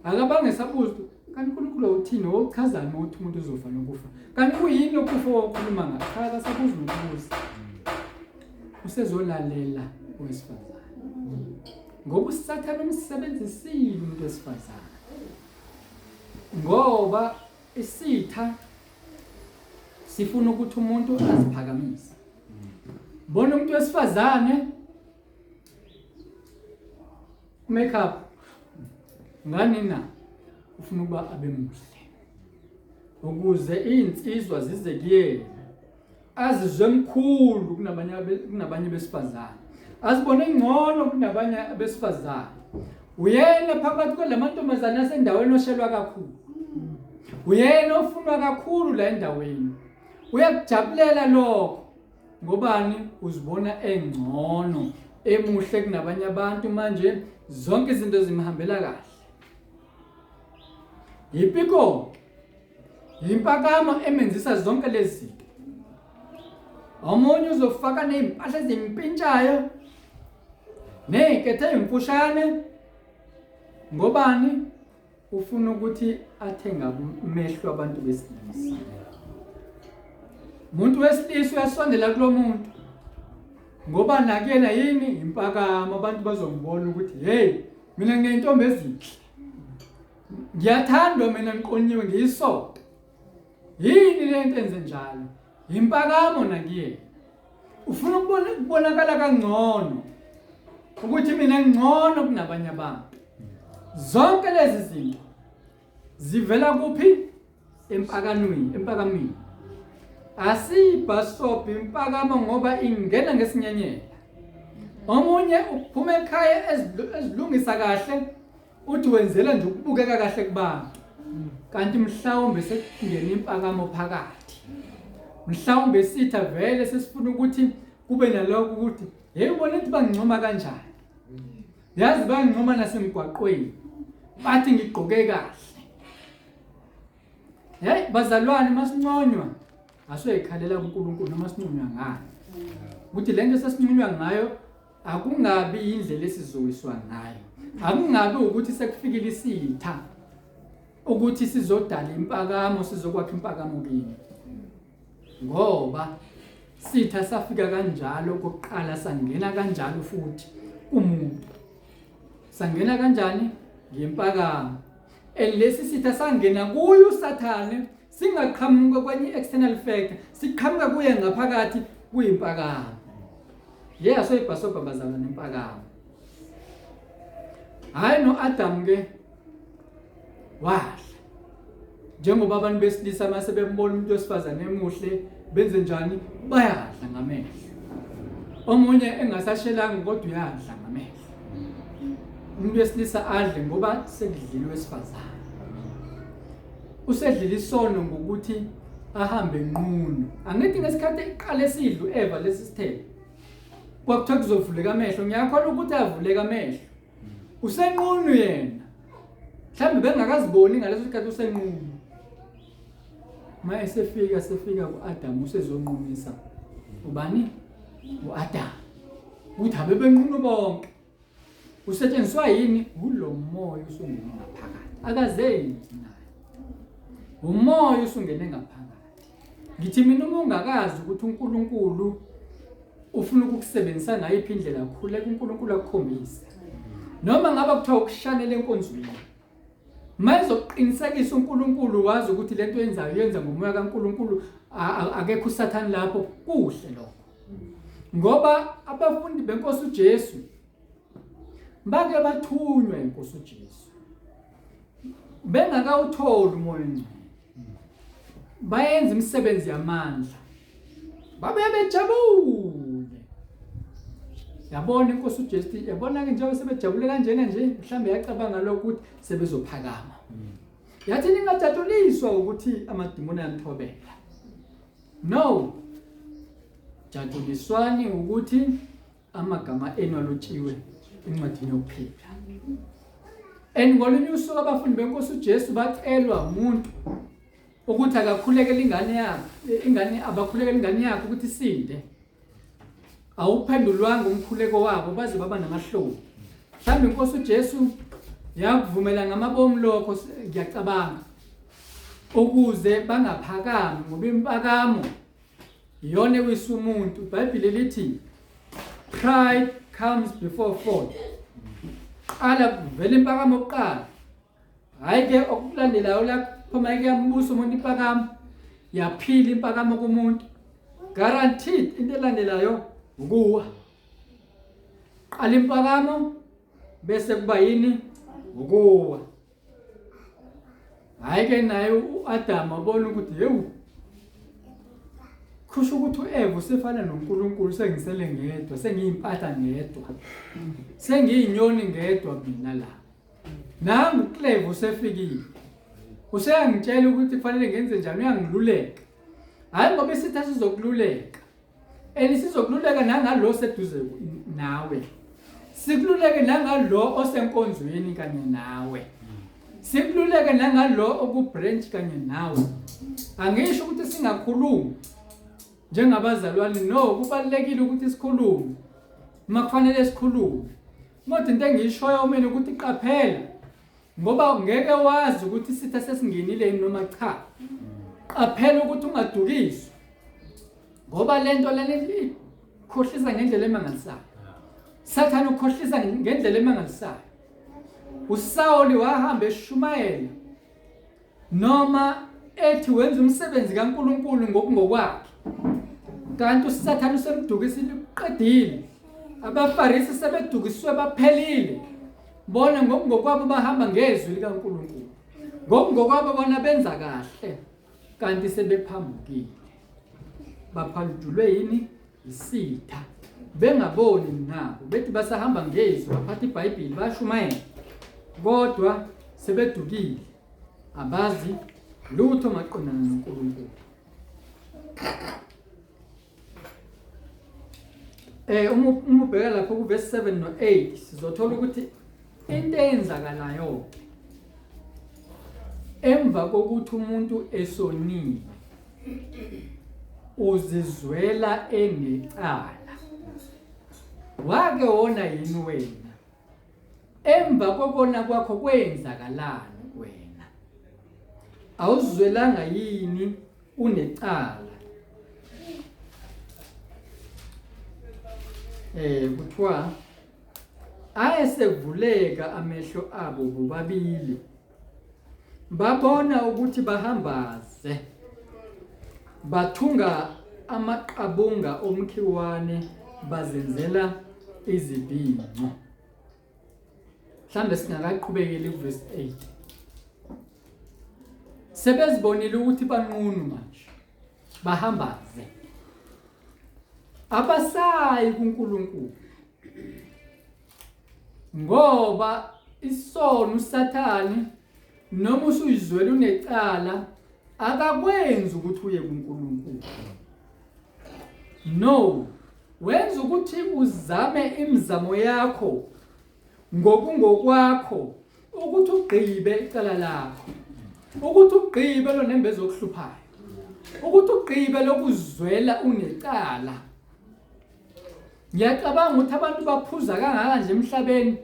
Akabange sabuza kanti uNkulunkulu uthini wokuchazani ukuthi umuntu uzofa nokufa. Kanti kuyini ukufa okhuluma ngakho? Cha akasabuzi nokubuza. Usezolalela owesifazane. Ngoba uSathane umsebenzisile umuntu wesifazane. Ngoba isitha sifuna ukuthi umuntu aziphakamise. Bona umuntu wesifazane makeup ngani na ufuna ukuba abe muhle ukuze izinsizwa zize kuyena azizwe mkhulu kunabanye kunabanye besifazane azibone ngcono kunabanye besifazane uyena phakathi kwalamantombazane asendaweni oshelwa kakhulu uyena ofunwa kakhulu la endaweni uyakujabulela lokho ngobani uzibona engcono emuhle kunabanye abantu manje zonke izinto zimhambela kahle yipiko yimpakamo emenzisa zonke lezi zinto omunye uzofaka nezimpahla ezimpintshayo nezinkethe ezimfushane ngobani ufuna ukuthi athenge amehlo abantu besilisa umuntu wesilisa uyasondela kulo muntu ngoba nakuyena yini impakamo abantu bazombona ukuthi hey mina nginentombi ezinhle ngiyathandwa mina ngiqonyiwe ngiyisoka yini le nto enze njalo impakamo nakuyena ufuna ukubonakala kangcono ukuthi mina ngcono kunabanye abantu zonke lezi zinto zivela kuphi empakanweni empakamini asiyibhasobhi impakamo ngoba ingena ngesinyenyela omunye uphuma ekhaya ezilungisa kahle uthi wenzela nje ukubukeka kahle kubantu kanti mhlawumbe sekungena impakamo phakathi mhlawumbe sitha vele sesifuna ukuthi kube nalokho ukuthi hey ubona ukuthi bangincoma kanjani yazi bangincoma nasemgwaqweni bathi ngigqoke kahle hey bazalwane masinconywa asoyikhalela kuNkulunkulu noma sinconywa ngayo ukuthi lento sesinconywa ngayo akungabi indlela esizowiswa ngayo akungabi ukuthi sekufikile isitha ukuthi sizodala impakamo sizokwakha impakamo kini ngoba sitha safika kanjalo kokuqala sangena kanjalo futhi kumuntu sangena kanjani ngempakamo and lesi sitha sangena kuyo usathane singaqhamuka kwenye external factor siqhamuka kuye ngaphakathi kuyimpakamo yeah so ibhasobha bazalwa nempakamo hayi no-Adam ke wadla njengoba abantu besilisa mase bembona umuntu wesifazane emuhle benze njani bayadla ngamehlo omunye engasashelanga kodwa uyadla ngamehlo umuntu wesilisa adle ngoba sekudlile wesifazane usedlile isono ngokuthi ahambe nqunu angithi ngesikhathi eqala esidlu Eva lesi sithelo kwakuthiwa kuzovuleka amehlo ngiyakholwa ukuthi avuleka amehlo usenqunu yena mhlawumbe bengakaziboni ngaleso sikhathi usenqunu ma esefika sefika ku-Adamu usezonqumisa ubani u-Adamu ukuthi abebenqunu bonke usetshenziswa yini ulo moya usungene ngaphakathi akazenzi naye umoya usungene ngaphakathi ngithi mina uma ungakazi ukuthi uNkulunkulu Ufuna ukukusebenzisa ngayiphi indlela khuleka uNkulunkulu akukhombise. Noma ngaba kuthiwa ukushanela enkonzweni. Mayizokuqinisekisa uNkulunkulu wazi ukuthi lento yenzayo yenza ngomoya kaNkulunkulu akekho uSathane lapho kuhle lokho. Ngoba abafundi benkosi uJesu bake bathunywa inkosi uJesu. Bengakawutholi umoya ongcwele. Bayenza imisebenzi yamandla. Babe bejabule. Yabona inkosi uJesu yabona ke njengoba sebejabule kanjena nje mhlambe yacabanga lokho ukuthi sebezophakama. Yathi ningajatshuliswa ukuthi amadimoni ayanithobela. No. Jatshuliswani ukuthi amagama enu alotshiwe encwadini yokuphila. And ngolunye usuku abafundi benkosi uJesu bacelwa umuntu ukuthi akakhulekele ingane yakhe, ingane abakhulekele ingane yakhe ukuthi isinde. Awuphendulwanga umkhuleko wabo baze baba namahloni. Mhlawumbe inkosi uJesu yakuvumela ngamabomu lokho ngiyacabanga ukuze bangaphakami ngoba impakamo iyona ewisa umuntu. IBhayibheli lithi pride comes before fall. Qala kuvela impakamo kuqala. Hayi ke okulandelayo lapho uma kuyambusa umuntu impakamo yaphila impakamo kumuntu. Guaranteed into elandelayo ukuwa. Qala impakamo bese kuba yini? Ukuwa. Hayi ke naye uAdam wabona ukuthi hewu kusho ukuthi uEva usefana noNkulunkulu sengisele ngedwa sengiyimpatha ngedwa sengiyinyoni ngedwa mina la nangu uCleve usefikile useyangitshela ukuthi kufanele ngenze njani uyangiluleka hayi ngoba isitha sizokululeka and sizokululeka nangalo seduze nawe sikululeke nangalo osenkonzweni kanye nawe sikululeke nangalo okubranch kanye nawe angisho ukuthi singakhulumi njengabazalwane no kubalekile ukuthi sikhulume uma kufanele sikhulume kodwa into engiyishoyo mina ukuthi qaphela ngoba ngeke wazi ukuthi isitha sesingenile yini noma cha qaphela ukuthi ungadukiswa ngoba lento lena ikhohlisa ngendlela emangalisayo sathane ukhohlisa ngendlela emangalisayo uSawuli wahamba eshumayela noma ethi wenza umsebenzi kaNkuluNkulu ngokungokwakhe kanti uSathane usemdukisile uqedile abaFarisi sebedukiswe baphelile bona ngokungokwabo bahamba ngezwi likaNkuluNkulu ngokungokwabo bona benza kahle kanti sebephambukile baphandulwe yini isitha bengaboni nabo bethi basahamba ngezwi baphatha iBhayibheli bashumayela kodwa sebedukile abazi lutho maqondana noNkulunkulu eh uma uma ubheka lapho ku verse 7 no 8 sizothola ukuthi into eyenzakalayo emva kokuthi umuntu esonile uzizwela enecala wake wona yini wena emva kokona kwakho kwenzakalani kuwena awuzwelanga yini unecala eh kuthiwa ayesevuleka amehlo abo bobabili babona ukuthi bahambaze bathunga amaqabunga omkhiwane bazenzela izibhinco mhlambe singakaqhubekeli kuverse 8 sebezibonile ukuthi banqunu manje bahambaze abasayi kuNkulunkulu ngoba isono uSathane noma usuyizwela unecala akakwenzi ukuthi uye kuNkulunkulu no wenza ukuthi uzame imizamo yakho ngokungokwakho ukuthi ugqibe icala lakho ukuthi ugqibe lo nembeza okuhluphayo ukuthi ugqibe lokuzwela unecala Ngiyacabanga ukuthi abantu baphuza kangaka nje emhlabeni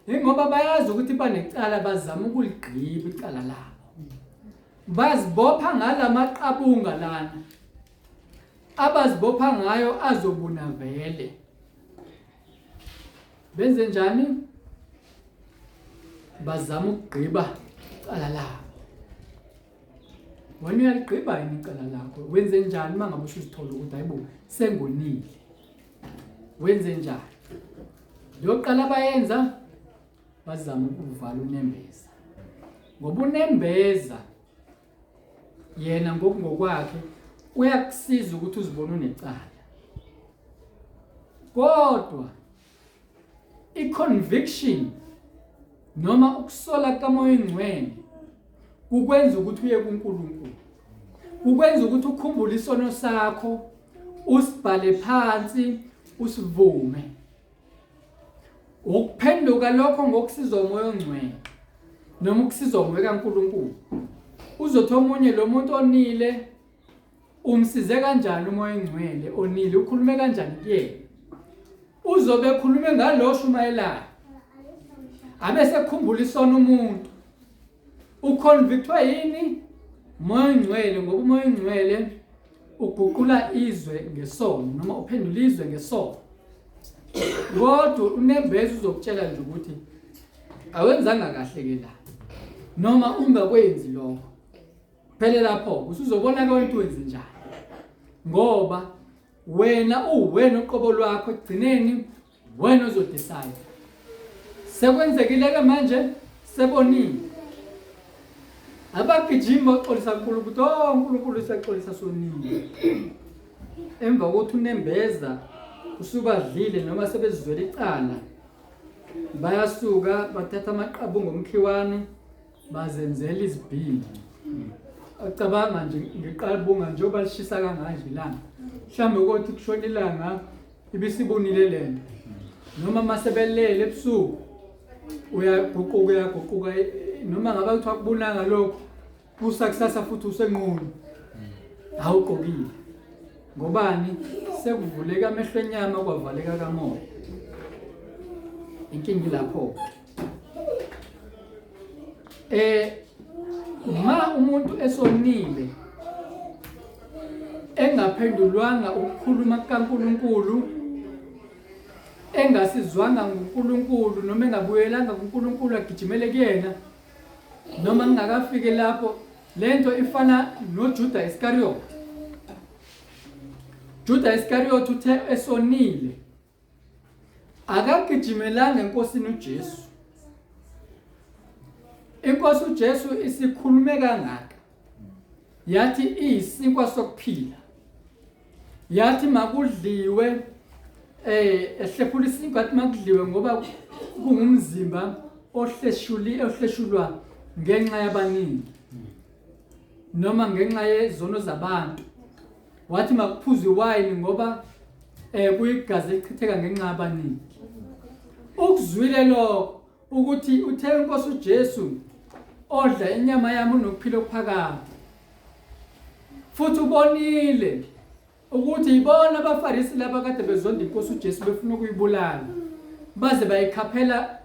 ingoba bayazi ukuthi banecala bazama ukuligqiba icala labo. Bazibopha ngalamaqabunga lana. Abazibopha ngayo azobuna vele. Benze njani? Bazama ukugqiba icala labo. Wena uyaligqiba yini icala lakho? Wenze njani uma ngabe usuzithola ukuthi hayibo sengonile? Wenze njani? Lokuqala bayenza bazama ukuvala unembeza. Ngoba unembeza yena ngokungokwakhe uyakusiza ukuthi uzibone unecala. Kodwa i-conviction noma ukusola kaMoya oNgcwele kukwenza ukuthi uye kuNkulunkulu, kukwenza ukuthi ukhumbule isono sakho, usibhale phansi, usivume. Ukuphenduka lokho ngokusizwa uMoya oNgcwele noma ukusizwa uMoya kaNkulunkulu. Uzothi omunye lo muntu onile umsize kanjani uMoya oNgcwele onile, ukhulume kanjani kuyena? Uzobe ekhulume ngalo shumayelayo, abe sekhumbula isono umuntu. Uconvictwa yini? Moya oNgcwele, ngoba uMoya oNgcwele uguqula izwe ngesono noma uphendula izwe ngesono. Kodwa unembeza uzokutshela nje ukuthi awenzanga kahle ke la, noma ungakwenzi lokho. Phele lapho usuzobona ke wena wenze njani, ngoba wena uwena uqobo lwakho ekugcineni wena ozodecide. Sekwenzekile ke manje, sebonile abagijimi baxolisa uNkulunkulu, oh uNkulunkulu usaxolisa sonile. Emva kokuthi unembeza usubadlile noma sebezizwela icala, bayasuka bathatha amaqabu ngomkhiwane bazenzela izibhili. Acabanga nje ngeqabunga njengoba lishisa kanganje ilanga, mhlawumbe kothi kushona ilanga ibisibunile lento, noma masebelele ebusuku uyaguquka uyaguquka, noma ngabe kuthiwa kubunanga lokho, kusa kusasa futhi usenqunu awugqokile. Ngobani? Sekuvuleka amehlo enyama kwavaleka kamoya. Inkinga ilapho. Ma umuntu esonile engaphendulwanga ukukhuluma kukaNkulunkulu, engasizwanga nguNkulunkulu noma engabuyelanga kuNkulunkulu agijimele kuyena, noma ngingakafiki lapho, lento ifana noJuda Iskariot. Juda Iskariot uthe esonile akagijimelanga enkosini uJesu. Inkosi uJesu isikhulume kangaka, yathi iyisinkwa sokuphila, yathi makudliwe, ehlephula isinkwa athi makudliwe ngoba kungumzimba ohleshuli ohleshulwa ngenxa yabaningi noma ngenxa yezono zabantu. Wathi makuphuzwe iwayini ngoba kuyigazi elichitheka ngenxa yabaningi. Ukuzwile lokho ukuthi uthe inkosi uJesu odla inyama yami unokuphila okuphakade. Futhi ubonile ukuthi ibona abaFarisi laba kade bezonda inkosi uJesu befuna ukuyibulala, baze bayikhaphela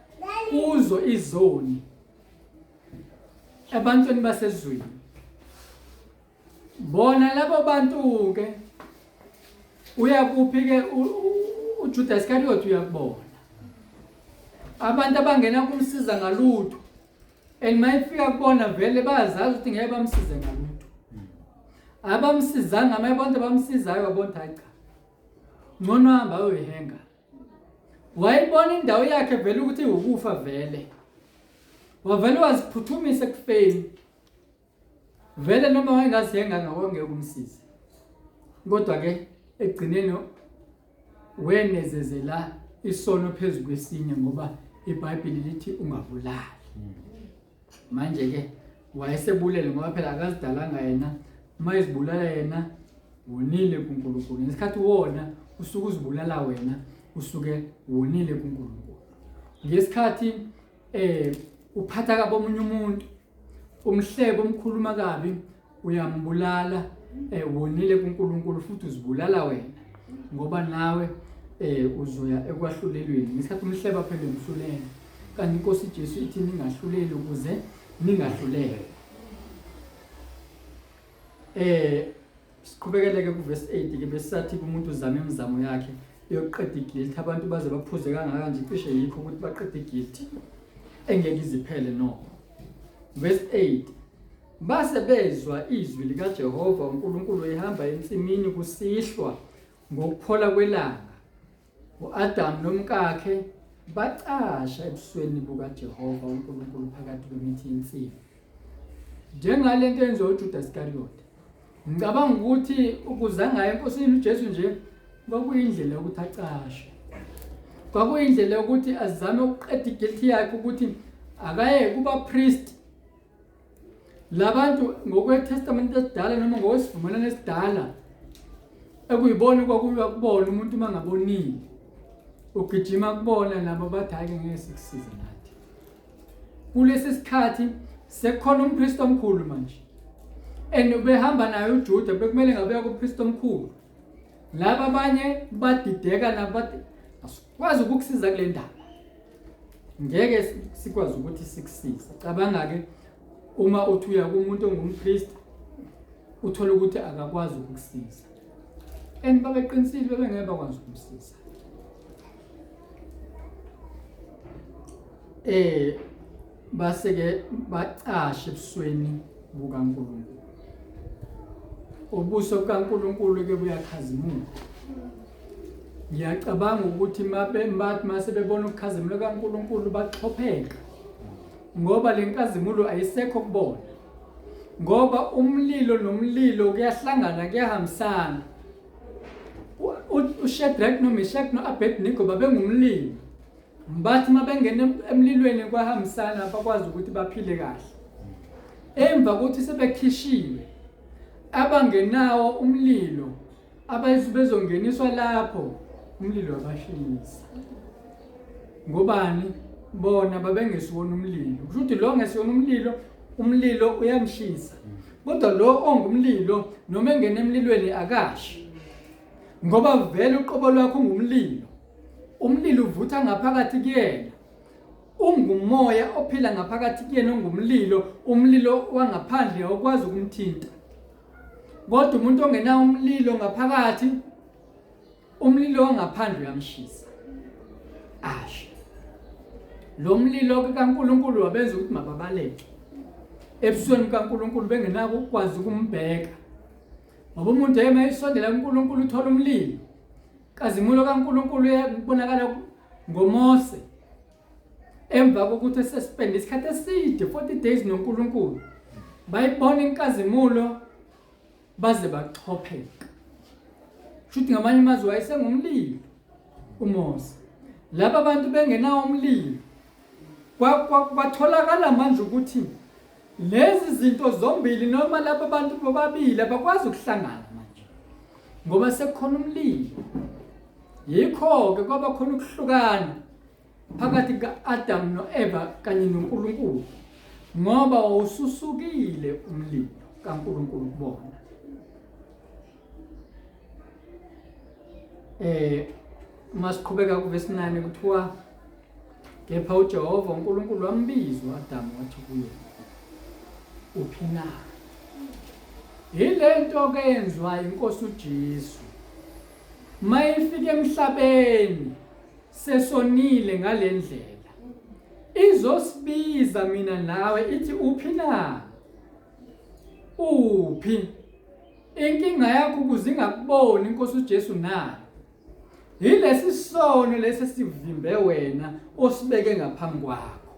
kuzo izoni ebantwini basezweni. Bona labo bantu ke uyakuphi ke uJudas Iscariot uyakubona abantu abangena kumsiza ngalutho, and mayifika kubona vele bayazazi ukuthi ngeke bamsize ngalutho. Abamsizanga mayibona abamsizayo babona hayi cha, ngcono hamba uyoyihenga. Wayibona indawo yakhe vele ukuthi iwukufa vele, wavele waziphuthumisa ekufeni vele, noma wayengazihenga ngakho umsize. Kodwa ke ekugcineni wenezezela isono phezu kwesinye, ngoba iBhayibheli lithi ungabulali. Manje ke wayesebulele, ngoba phela akazidalanga yena, uma ezibulala yena wonile kuNkulunkulu. Ngesikhathi wona usuke uzibulala wena, usuke wonile kuNkulunkulu. Ngesikhathi uphatha kabi omunye umuntu, umhlebo umkhuluma kabi, uyambulala, wonile kuNkulunkulu futhi uzibulala wena, ngoba nawe uzoya ekwahlulelweni. Ngesikhathi umhleba phela umhlulela, kanti inkosi Jesu ithi ningahluleli ukuze ningahlulelwa. Siqhubekeleke kuvesi 8 ke besisathi kumuntu uzama imizamo yakhe yokuqeda iguilt. Abantu baze baphuze kangaka nje, cishe yikho ukuthi baqede iguilt engeke iziphele nokho. Verse 8, base bezwa izwi likaJehova uNkulunkulu ehamba ensimini kusihlwa ngokuphola kwelanga. U-Adamu nomkakhe bacasha ebusweni bukaJehova uNkulunkulu phakathi kwemithi yensimu. Njengalento enziwa uJudas Iscariot. Ngicabanga ukuthi ukuza ngayo eNkosini uJesu nje kwakuyindlela yokuthi acashe. Kwakuyindlela yokuthi azame ukuqeda iguilt yakhe, ukuthi akaye kuba priest. Labantu ngokweTestament esidala noma ngokwesivumelwano esidala ekuyibona kwakuywa kubona umuntu uma ngabonile ugijima kubona, nabo bathi hhayi ngeke sikusize nathi. Kulesi sikhathi sekukhona umpristi omkhulu manje, and ubehamba naye uJuda, bekumele ngabe uya kumpristi omkhulu. Laba abanye badideka nabo bathi asikwazi ukukusiza kule ndaba, ngeke sikwazi ukuthi sikusize. Cabanga-ke uma uthi uya kumuntu ongumpristi uthole ukuthi akakwazi ukukusiza, and babeqinisile, bebengeke bakwazi ukumsiza. Base-ke bacashe ebusweni bukaNkulunkulu. Ubuso bukaNkulunkulu ke buyakhazimula. Ngiyacabanga ukuthi mabe mase bebona ukukhazimula kaNkulunkulu baxhopheka, ngoba le nkazimulo ayisekho kubona, ngoba umlilo nomlilo kuyahlangana, kuyahambisana. uShadrach noMeshach no-Abednego babengumlilo, bathi uma bengena emlilweni kwahambisana, bakwazi ukuthi baphile kahle. Emva kokuthi sebekhishiwe, abangenawo umlilo abezongeniswa lapho, umlilo wabashisa. Ngobani? Bona babengesiwona umlilo. Kusho ukuthi lo ngesiwona umlilo, umlilo uyamshisa, kodwa lo ongumlilo noma engena emlilweni akashi, ngoba vele uqobo lwakho ungumlilo. Umlilo uvutha ngaphakathi kuyena, ungumoya ophila ngaphakathi kuyena ongumlilo. Umlilo wangaphandle awukwazi ukumthinta, kodwa umuntu ongenawo umlilo ngaphakathi, umlilo wangaphandle uyamshisa ashe. Lo mlilo kaNkulunkulu wabenza ukuthi mababaleke ebusweni bukaNkulunkulu, bengenako ukukwazi ukumbheka, ngoba umuntu ema esondela kuNkulunkulu uthola umlilo. Kazimulo kaNkulunkulu uyabonakala ngoMose emva kokuthi esespende isikhathi eside 40 days noNkulunkulu, bayibona inkazimulo baze baxhopheka. Shuthi ngamanye amazwi wayesengumlilo uMose. Laba bantu bengenawo umlilo, kwatholakala manje ukuthi lezi zinto zombili noma laba bantu bobabili abakwazi ukuhlangana manje, ngoba sekukhona umlilo. Yikho-ke kwaba khona ukuhlukana phakathi kuka-Adamu no-Eva kanye noNkulunkulu, ngoba wawususukile umlilo kaNkulunkulu kubona. Masiqhubeka kuvesi 9 kuthiwa kepha uJehova uNkulunkulu wambiza u-Adamu wathi kuye, uphi na? Yilento ke yenziwa inkosi uJesu mayifika emhlabeni sesonile ngalendlela, izosibiza mina nawe ithi uphi na? Uphi? Inkinga yakho ukuze ingakuboni inkosi uJesu nayo, yilesi sono lesi sivimbe wena osibeke ngaphambi kwakho,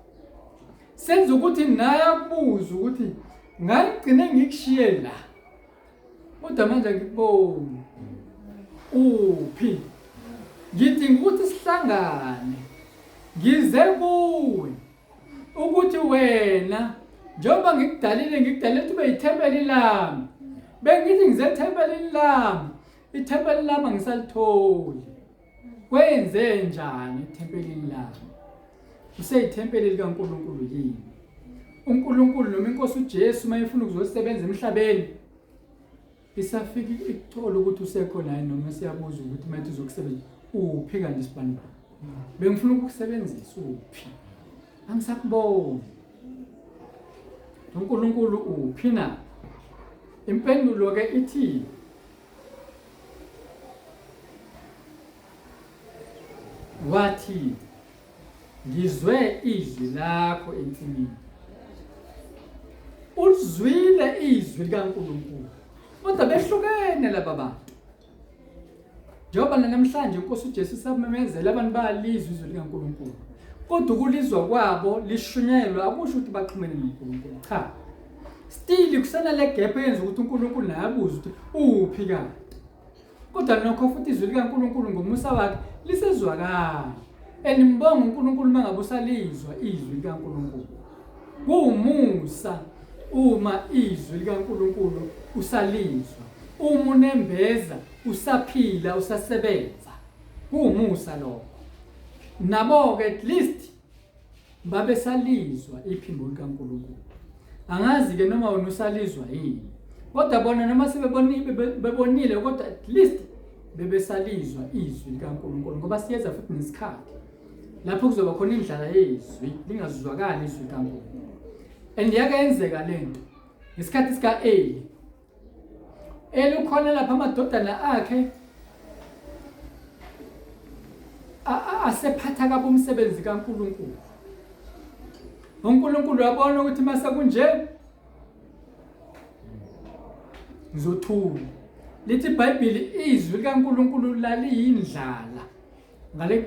senza ukuthi naye akubuze ukuthi ngagcine ngikushiye la, kodwa manje angikuboni, uphi? Ngidinga ukuthi sihlangane, ngize kuwe ukuthi wena njengoba ngikudalile, ngikudalile ukuthi ube yithempeli lami. Bengithi ngize ethempelini lami, ithempeli lami angisalitholi. Kwenze njani ethempelini lami? Useyithempeli likaNkulunkulu yini? uNkulunkulu noma inkosi uJesu uma efuna ukuzosebenza emhlabeni, isafika ikuthola ukuthi usekhona yini, noma siyabuza ukuthi manje uzokusebenza uphi kanti isibani? Bengifuna ukukusebenzisa, uphi? Angisakuboni. uNkulunkulu uphi na? Impendulo ke ithi Wathi ngizwe izwi lakho ensimini. Ulizwile izwi likaNkulunkulu. Kodwa behlukene laba bantu. Njengoba namhlanje inkosi uJesu isamemezela abantu bayalizwa izwi likaNkulunkulu. Kodwa ukulizwa kwabo lishunyelwa akusho ukuthi baxhumene noNkulunkulu. Cha. Still kusanale gap eyenza ukuthi uNkulunkulu naye abuze ukuthi uphi kanti. Kodwa nokho futhi izwi likaNkulunkulu ngomusa wakhe lisezwakala. And ngibonga uNkulunkulu uma ngabe usalizwa izwi likaNkulunkulu. Kuwumusa uma izwi likaNkulunkulu usalizwa. Uma unembeza usaphila usasebenza. Kuwumusa lokho. Nabo-ke at least babesalizwa iphimbo likaNkulunkulu. Angazi-ke noma wena usalizwa yini. Kodwa bona noma sebebonile bebonile kodwa at least bebesalizwa izwi likaNkulunkulu ngoba siyeza futhi nesikhathi lapho kuzoba khona indlala yezwi lingazuzwakali izwi likaNkulunkulu. And yake yenzeka lento ngesikhathi sika-Eli. Eli ukhona lapha amadodana akhe asephatha kabi umsebenzi kaNkulunkulu. uNkulunkulu uyabona ukuthi mase kunje ngizothula. Lithi iBhayibheli izwi likaNkulunkulu laliyindlala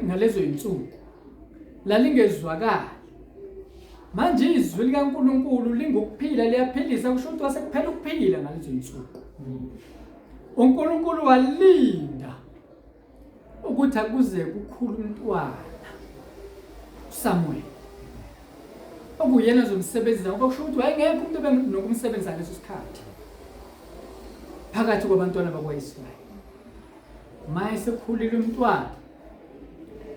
ngalezo insuku. Lalingezwakali. Manje izwi likaNkulunkulu lingukuphila liyaphilisa kusho ukuthi wasekuphela ukuphila ngalezo insuku. uNkulunkulu walinda ukuthi akuze kukhulu umntwana uSamuel okuyena azomsebenzisa ngoba kusho ukuthi wayengekho umuntu obenokumsebenzisa ngaleso sikhathi phakathi kwabantwana bakwa-Israyeli. Maye sekhulile umntwana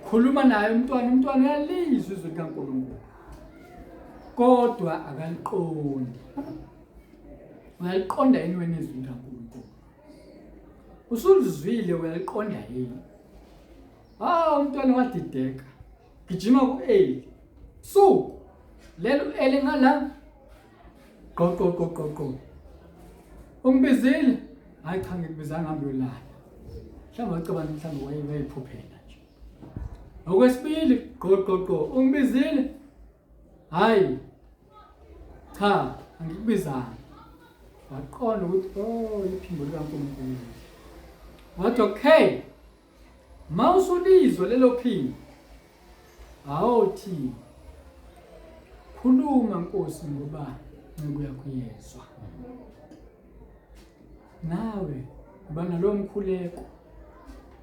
khuluma naye umntwana umntwana uyalizwa izwi likaNkulunkulu kodwa akaliqondi uyaliqonda yini wena izwi likaNkulunkulu usulizwile uyaliqonda yini ah umntwana wadideka gijima ku-Eli suku lelo Eli ngala Qo qo qo qo qo. Ungibizile? Hayi cha ngikubizanga hambe uyolala. Mhlawumbe wacabanga mhlawumbe wayeyiphuphela nje. Okwesibili qo qo qo ungibizile? Hayi. Cha angikubizanga. Waqonda ukuthi oh iphimbo likaNkulunkulu. Wathi okay. Mawusulizwa lelo phimbo Awuthi khuluma Nkosi ngoba nceku yakho iyezwa. Nawe uba nalowo mkhuleko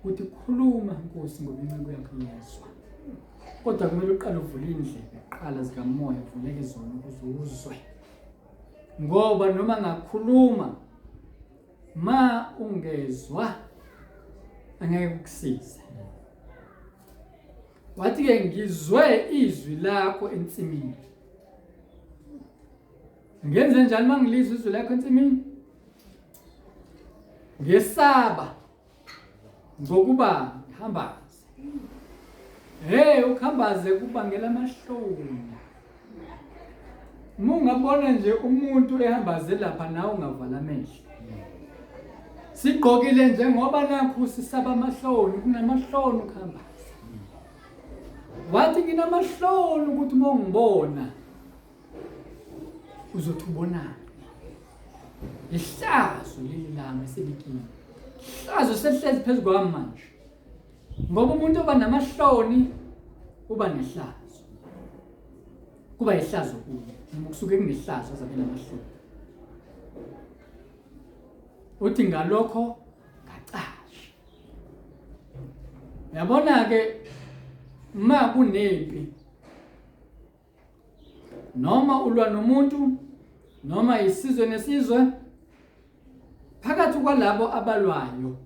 uthi khuluma Nkosi ngoba inceku yakho iyezwa. Kodwa kumele uqale uvule indlebe kuqala zikamoya uvuleke zona ukuze uzwe. Ngoba noma ngakhuluma ma ungezwa angeke kukusize. Wathi ke ngizwe izwi lakho ensimini. Ngenze njani mangilizwa izwi lakho ensimini? Ngesaba ngokuba ngihambaze. Hey ukuhambaze kubangela amahloni. Uma ungabona nje umuntu ehambaze lapha nawe ungavala amehlo. Sigqokile nje ngoba nakhu sisaba amahloni, kunamahloni ukuhamba. Wathi nginamahloni ukuthi uma ungibona uzothi ubonani. Ihlazo leli lami selikini. Ihlazo selihlezi phezu kwami manje. Ngoba umuntu oba namahloni uba nehlazo. Kuba ihlazo kuye. Noma kusuke kunehlazo azabe namahloni. Uthi ngalokho ngacasha. Uyabona ke uma kunempi noma ulwa nomuntu noma isizwe nesizwe phakathi kwalabo abalwayo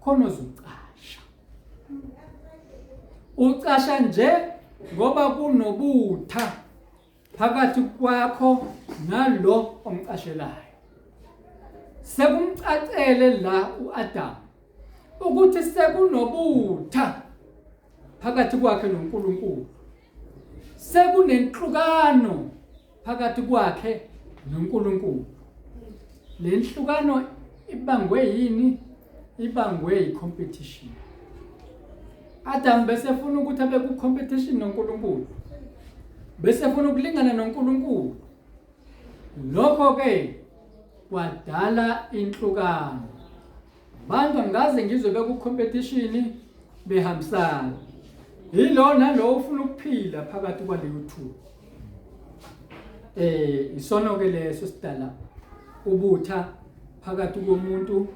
khona ozucasha ucasha nje ngoba kunobutha phakathi kwakho nalo omcashelayo sekumcacele la uAdam ukuthi sekunobutha phakathi kwakhe noNkulunkulu sekunenhlukano phakathi kwakhe noNkulunkulu le nhlukano ibangwe yini ibangwe i-competition. Adam bese funa ukuthi abe ku competition noNkulunkulu. Bese funa ukulingana noNkulunkulu. Lokho ke kwadala inhlukano. Abantu angikaze ngizwe beku competition behambisana. Yilo nalowo ufuna ukuphila phakathi kwaleyo two. Eh isono ke leso sidala ubutha phakathi komuntu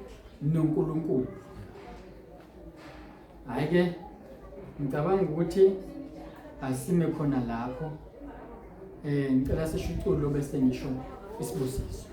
noNkulunkulu. Hayi ke ngicabanga ukuthi asime khona lapho. Eh ngicela sisho iculo bese ngisho isibusiso.